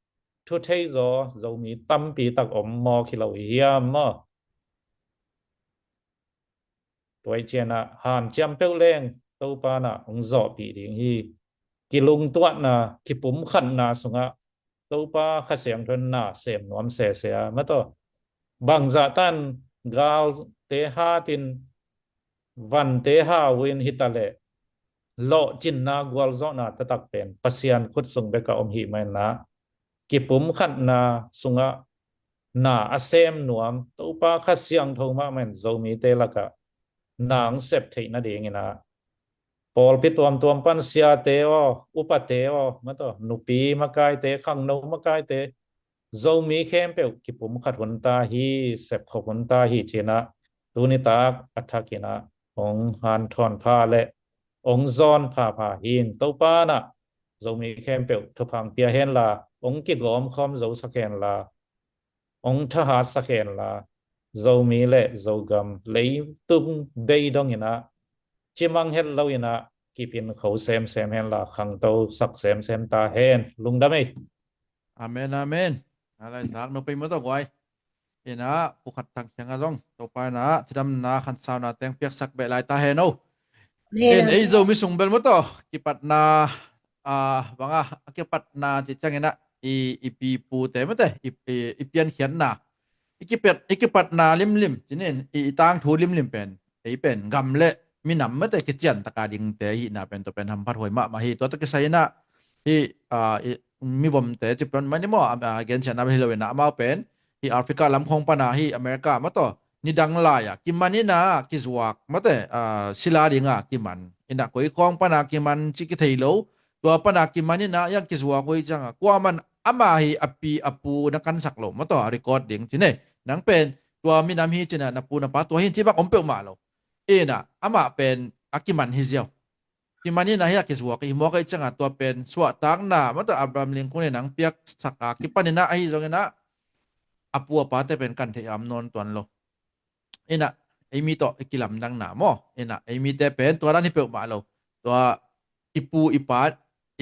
thu thei zaw Zomi tampi tak om mawk hi lo hi hiam maw. Tua hi ciangin ah hanciam peuh leng Topa in ah hong zawhpih ding hi. Kilungtuahna, kipumkhatna sungah Topa Kha Siangtho in na sem nuam sese a, mah tawh, bangzah tan galte hatin, vante hau in hi ta leh, lawhcinna, gualzawhna taktak pen Pasian khut sung bek a om hi man ah, kipumkhatna sungah na a sem nuam Topa Kha Siangtho mahmah in Zomite lakah na hong sep theih nadingin ah, pawlpi tuamtuam pan siate aw, upate aw, mah tawh, nupi makaite, khangno makaite, Zomi khempeuh kipumkhat hun ta hi, sepkhop hun ta hi ci-in ah tuni tak a thak in ah hong hanthawn pha le hong zawn phapha hi ing. Topa in ah Zomi khempeuh thupha hong pia henla, hong kigawm khawm zosak henla, hong thahatsak henla, Zomi le Zogam leitung bei dongin ah cimang het lo in ah kipin kho semsem hen la, khangto sak semsem ta hen. Lungdam ei. Amen, amen. A lai sak no pei maw tawh guai. Ina, pukhat thang siang a zong Topa ina cidamna khansauna teng piaksak beh lai ta hen o. Amen, in ei amen. Zomi sung bel maw tawh kipatna, a, banga a kipatna ci ciang ina i, i pipute mate i, i, i piankhiatna i kipat, i kipatna limlim cinin i, i tangthu limlim pen ei pen gam le minam mate kician taka dingte hihna pen tua pen hamphat huai mahmah hi. Tua ta kisai ina hi, a, i, mibomte ci pen mani maw, a, a, gensiatna hi lo ina amau pen hi Africa lam khong pana hi America maw tawh nidang lai-a kiman ina kizuak mate, a, sila dinga kiman ina koi khong pana kiman ci kithei lo. Tua pana kiman ina yang kizuak uh hi cianga kuaman ama hi a pi a pu na kansak lo maw tawh a record ding ci ne. Nang pen tua minam hi cina na pu na pa tua hin ci bak om peuhmah lo. Ina amah pen a kiman hi ziau. Kiman ina hi a kizuak hi mawk hi cianga tua pen suahtakna maw tawh Abraham Lincoln in nang piaksaka kipan ina ahi zong ina a pu a pate pen kan theih am nawn tuan lo. Ina ei mi tawh i kilamdangna maw, ina ei mite pen tua dan hi peuhmah lo. Tua i pu i pa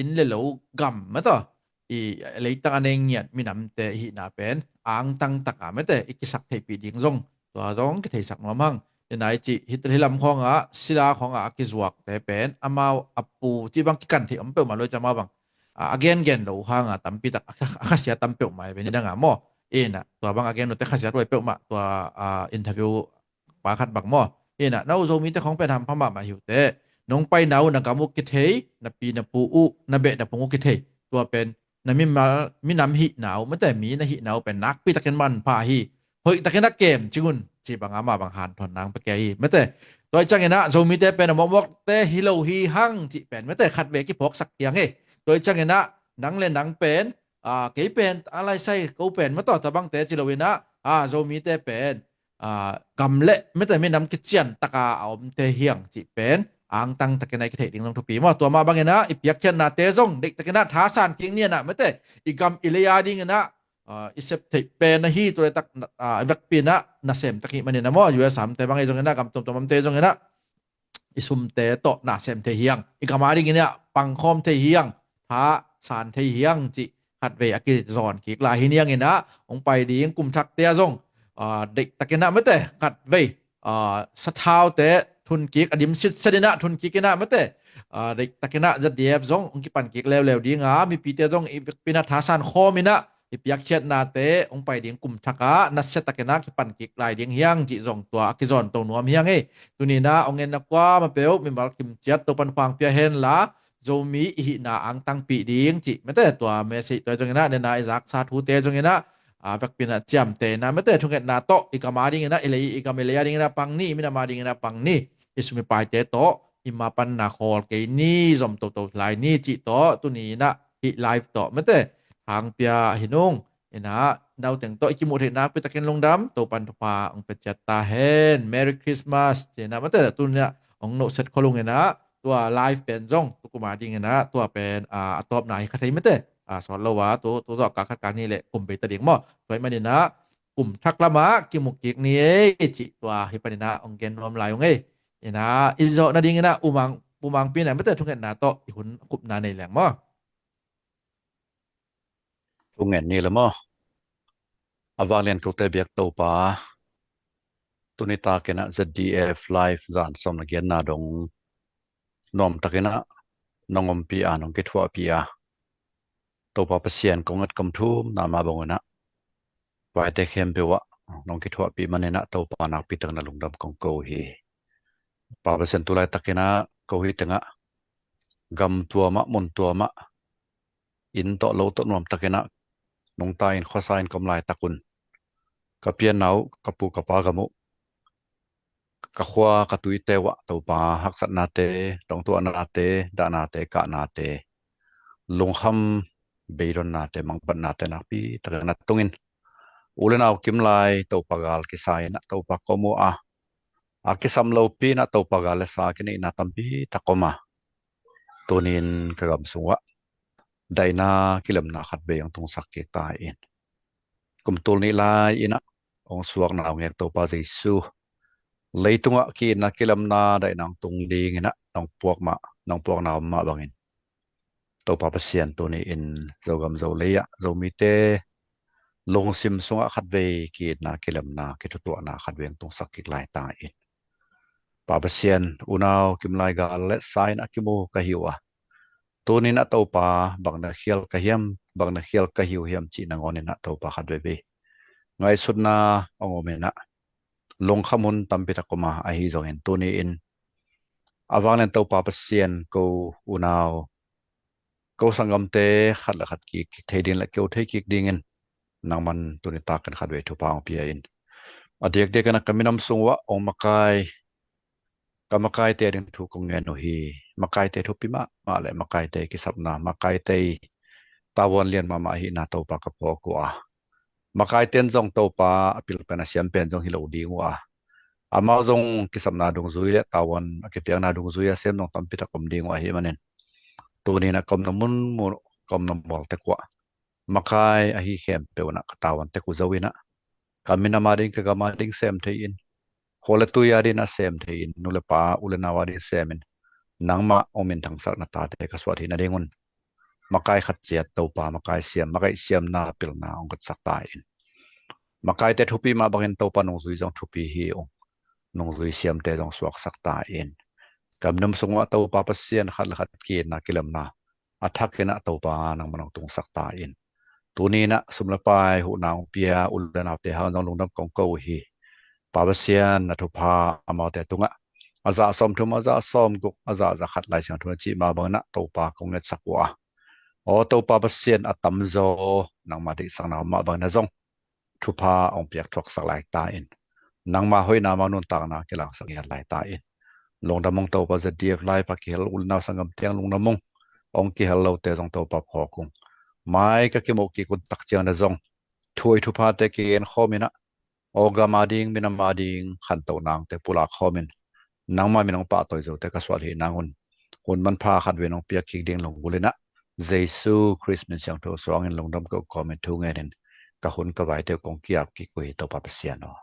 in le lo gam maw tawh i leitang a nei ngiat minamte hihna pen angtang taka mate i kisak theihpih ding zong tua zong kitheisak nuam hang. Ina i cih hitel hilam khawngah sila khawngah a kizuakte pen amau a pu cih bang kikan theih om peuhmah lo i cih amau bang a, a gengen lo hanga tampi tak a, a khasia tam peuhmah i ve nidanga maw. Ina tua bang a gen lote khasia tuai peuhmah tua, a, interview pakhat bang maw. Ina na u Zomite khong pen hampha mahmah hi uh teh. Nong paina uh na gam uh kithei, na pi na pu uh na beh na pung uh kithei. Tua pen na mimal minam hihna uh mate mi na hihna uh pen nakpi takin manpha hi. Hoih takin a kem cingun ci banga mah bang hanthawn nang pia kei hi mate. Tua i ciang ina Zomite pen a mawkmawkte hi lo hi hang cih pen mate khatvei kiphawksak hiang hi. Tua i ciang ina nang le nang pen, a, kei pen a laisai ko pen maw tawh tabangte ci lo ina, a, Zomite pen, a, gam le mate minam kician taka a omte hiang cih pen angtang takin a i kitheih ding zong thupi maw. Tua mah bang ina i piakkhiatnate zong deih takin a thasan kik ni ina mate i gam i lei a ding ina, a, i sep theih pen ahi tua le tak, a, i vekpi ina nasem tak hi man ina maw. U S amte bang ahi zong ina gam tuamtuam amte zong ina i sumte tawh nasem thei hiang, i gam a ding ina pangkhawm thei hiang, thasan thei hiang cih khatvei a kizawn kik lai hi niang ina hong pai ding kum thakte a zong, a, deih takin a mate khatvei, a, sathaute thun kik a dim sitset ina thun kik ina mate, a, deih takin a Z D F zong hong kipan kik leuleu dinga mipite zong i vekpi ina thasan khawm ina i piakkhiatnate hong pai ding kum thakah nasia takin a kipan kik lai ding hiang cih zong tua a kizawn to nuam hiang hi. Tuni ina hong enna kuamah peuh mimal kim ciat Topan pangpia hen la Zomi i hihna angtangpih ding cih mate tua message tua zong ina nena i zaksa thute zong ina, a, vekpi ina ciamtehna mate thungetna tawh i gam a ding ina i lei i gam i lei a ding ina pang ni, i minam a ding ina pang ni, i sum i paite tawh i mapanna khawl kei ni, zom toto lai ni cih tawh tuni ina hih live tawh mate hangpia hi nung. Ina nauteng tawh i kimuh theih nakpi takin lungdam, Topan thupha hong pia ciat ta hen. Merry Christmas ci ina mate tuni ina hong nohset khol ung ina tua live pen zong tukum a ding ina tua pen, a, a tawpna hi kha thei mate, a, sawt lo a tu, tu zawh kal khat kal nih le kum bei ta ding maw. Tua hi man ina kum thak lamah kimu kik ni ei cih tua hi pan ina hong gen nuam lai ung ei. Ina i zawh nading ina U Mang, U Mangpi ina mate thungetna tawh i hun kupna nei leng maw. Thungen ni le maw. A vanglian kote biak Topa, tuni takin a Z D F live zan sawm na genna dong nuam takin a nong ompih a nong kithuahpih a Topa Pasian kong ngat kong thum na mah bang ina vaite khempeuh ah nong kithuahpih man ina Topa nakpi takin a lungdam kong ko hi. Pa Pasian, tu laitakin a ko hi teng ah gam tuam ah mun tuam ah inn tawh lo tawh nuam takin a nungta in khuasa in ka om laitak un ka pianna uh ka pu ka pa gam uh ka khua ka tuite uh ah Topa haksatnate, tongtuahnate, dahnate, kahnate, lungkham beidonnate, mangbatnate nakpi takin a tungin u le nau kimlai Topa gal kisa in a Topa ka om uh a, a kisam lopi in a Topa gal le sa kineihna tampi tak om a, tunin ka gam sung uh ah daihna kilemna khat vei hong tungsak kik ta in. Kum tul nih lai in a hong suak naungek Topa Jesu, leitung ah ki-itna kilemna daihna hong tung ding in a nong puak mah nong puakna om mah bangin Topa Pasian tuni in Zogam Zolei ah Zomite lungsim sungah khatvei ki-itna, kilemna, kithutuahna khatvei hong tungsak kik lai ta in. Pa Pasian, unau kimlai gal le sa in a kimu ka hi uh a, tuni in ah Topa bang na khial ka hiam, bang na khial ka hi uh hiam cih nangawn in ah Topa khatveivei ngaihsutna hong om in ah lungkham hun tampi tak om a, ahi zongin tuni in a vanglian Topa Pasian, ko unau, ko sanggamte khat le khat kik thei ding le keu thei kik dingin nangman tuni takin khatvei thupha hong pia in. A diakdiakin a ka minam sung uah hong makai, ka makaite ding thu kong ngen uh hi. Makaite thupi mahmah le makaite kisapna, makaite tavuan lian mahmah ahihna Topa ka phawk uh a, makaite in zong Topa a pil pen a siam pen zong hi lo ding uh a, amau zong kisapna dungzui le tavuan a kipiakna dungzui a sem zong tampi tak om ding uh ahih manin tuni in ah ka omna mun, mun, ka omna mual tek uah makai ahi khempeuh in ah ka tavuan tek uh zo in ah ka minam a ding, ka gam a ding sem thei in, khua le tui a ding a sem thei in, nu le pa, u le nau a ding sem in, nangmah hong minthangsak na tate ka suah theih nadingun makai khat ciat Topa, makai siam, makaih siamna pilna hong kotsak ta in. Makaite thupi mah bangin Topa nungzui zong thupi hi ung, nungzui siamte zong suaksak ta in. Ka minam sung uah Topa Pasian, khat le khat ki-itna, kilemna a thakin ah Topa nangman hong tungsak ta in. Tuni in ah sum le pai huhna hong pia u le naute hang zong lungdam kong ko uh hi. Pa Pasian, na thupha amaute tungah a zah sawmthum, a zah sawmguk, a zah za khat Lai Siangtho na cih mah bangin ah Topa kong ngetsak uh a, aw Topa Pasian, a tamzaw nangma deihsakna om mah bangin ah zong thupha hong piak thuaksak lai ta in. Nangma hoihna, amau nuntakna kilangsak ngiat lai ta in. Lungdam ung Topa, Z D F Laipa kihel u le nau sanggam tiang lungdam ung. Hong kihel lote zong Topa phawk ung. Mai ka kimuh kik un tak ciang na zong thu hoih thuphate kigen khawm in ah aw gam a ding, minam a ding khantohna hong te pulak khawm in nangma min hong pahtawi zote ka suah theih nangun hun manpha khatvei nong piak kik ding lunggulh in ah Jesu Khrist min siangtho suangin lungdam ko kawmin thu ngenin ka hun ka vaite uh kong ki-ap kik uh hi Topa Pasian aw.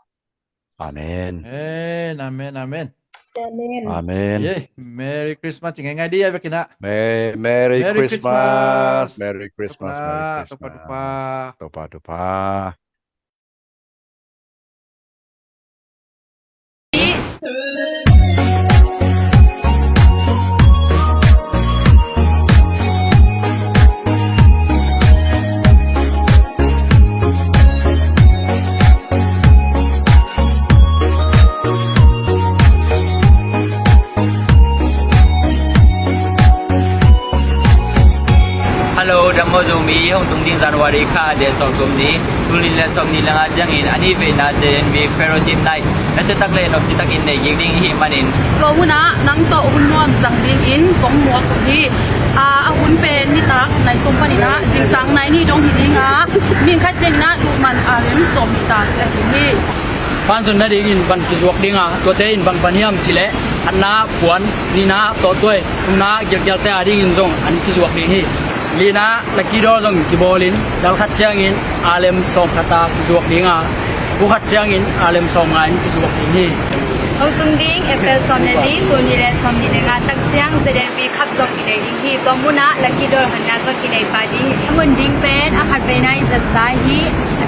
Amen. Amen, amen, amen. Amen. Amen. Ye, Merry Christmas. Ci ngaingai di a vekin ah. Merry, Merry Merry Christmas. Christmas. Merry Christmas. Topa, Merry Topa, Christmas. Topa, Topa. Hello, dam maw Zomi, hong tung ding January kha date sawmthum ni, tul nih le sawmnih le nga ciangin a nih veina Z N B Fellowship Night nasia tak le nopci takin nei kik ding i hih manin, tua hun ah nang tawh hun nuam zang dingin kong muak uh hi. A, a hun pen nitak nai sawm panin ah zingsang nai nih dong hi ding a, mi khat ciangin ah duh man a rem sawm ni ta hi ding hi. Fanzun nadingin van kizuak ding a, tuate in bang van hiam cih leh khatna puan, nihna tawhtuai, thumna gialgialte a dingin zong an kizuak ding hi. Lina lucky draw zong kibawlin, dal khat ciangin alem sawm khat a kizuak ding a, bu khat ciangin alem sawm nga in kizuak ding hi. Hong tung ding April sawm le li, tul nih le sawmnih le nga tak ciang Z N B Cup zong kinei ding hi. Tua munah lucky draw honna zong kinei pah ding hi. A mun ding pen a khat veina i zatsa hi,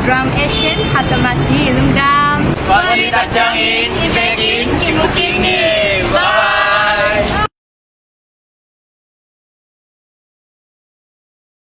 Drum Asian, Hat Thomas hi. Lungdam. Tua ni tak ciangin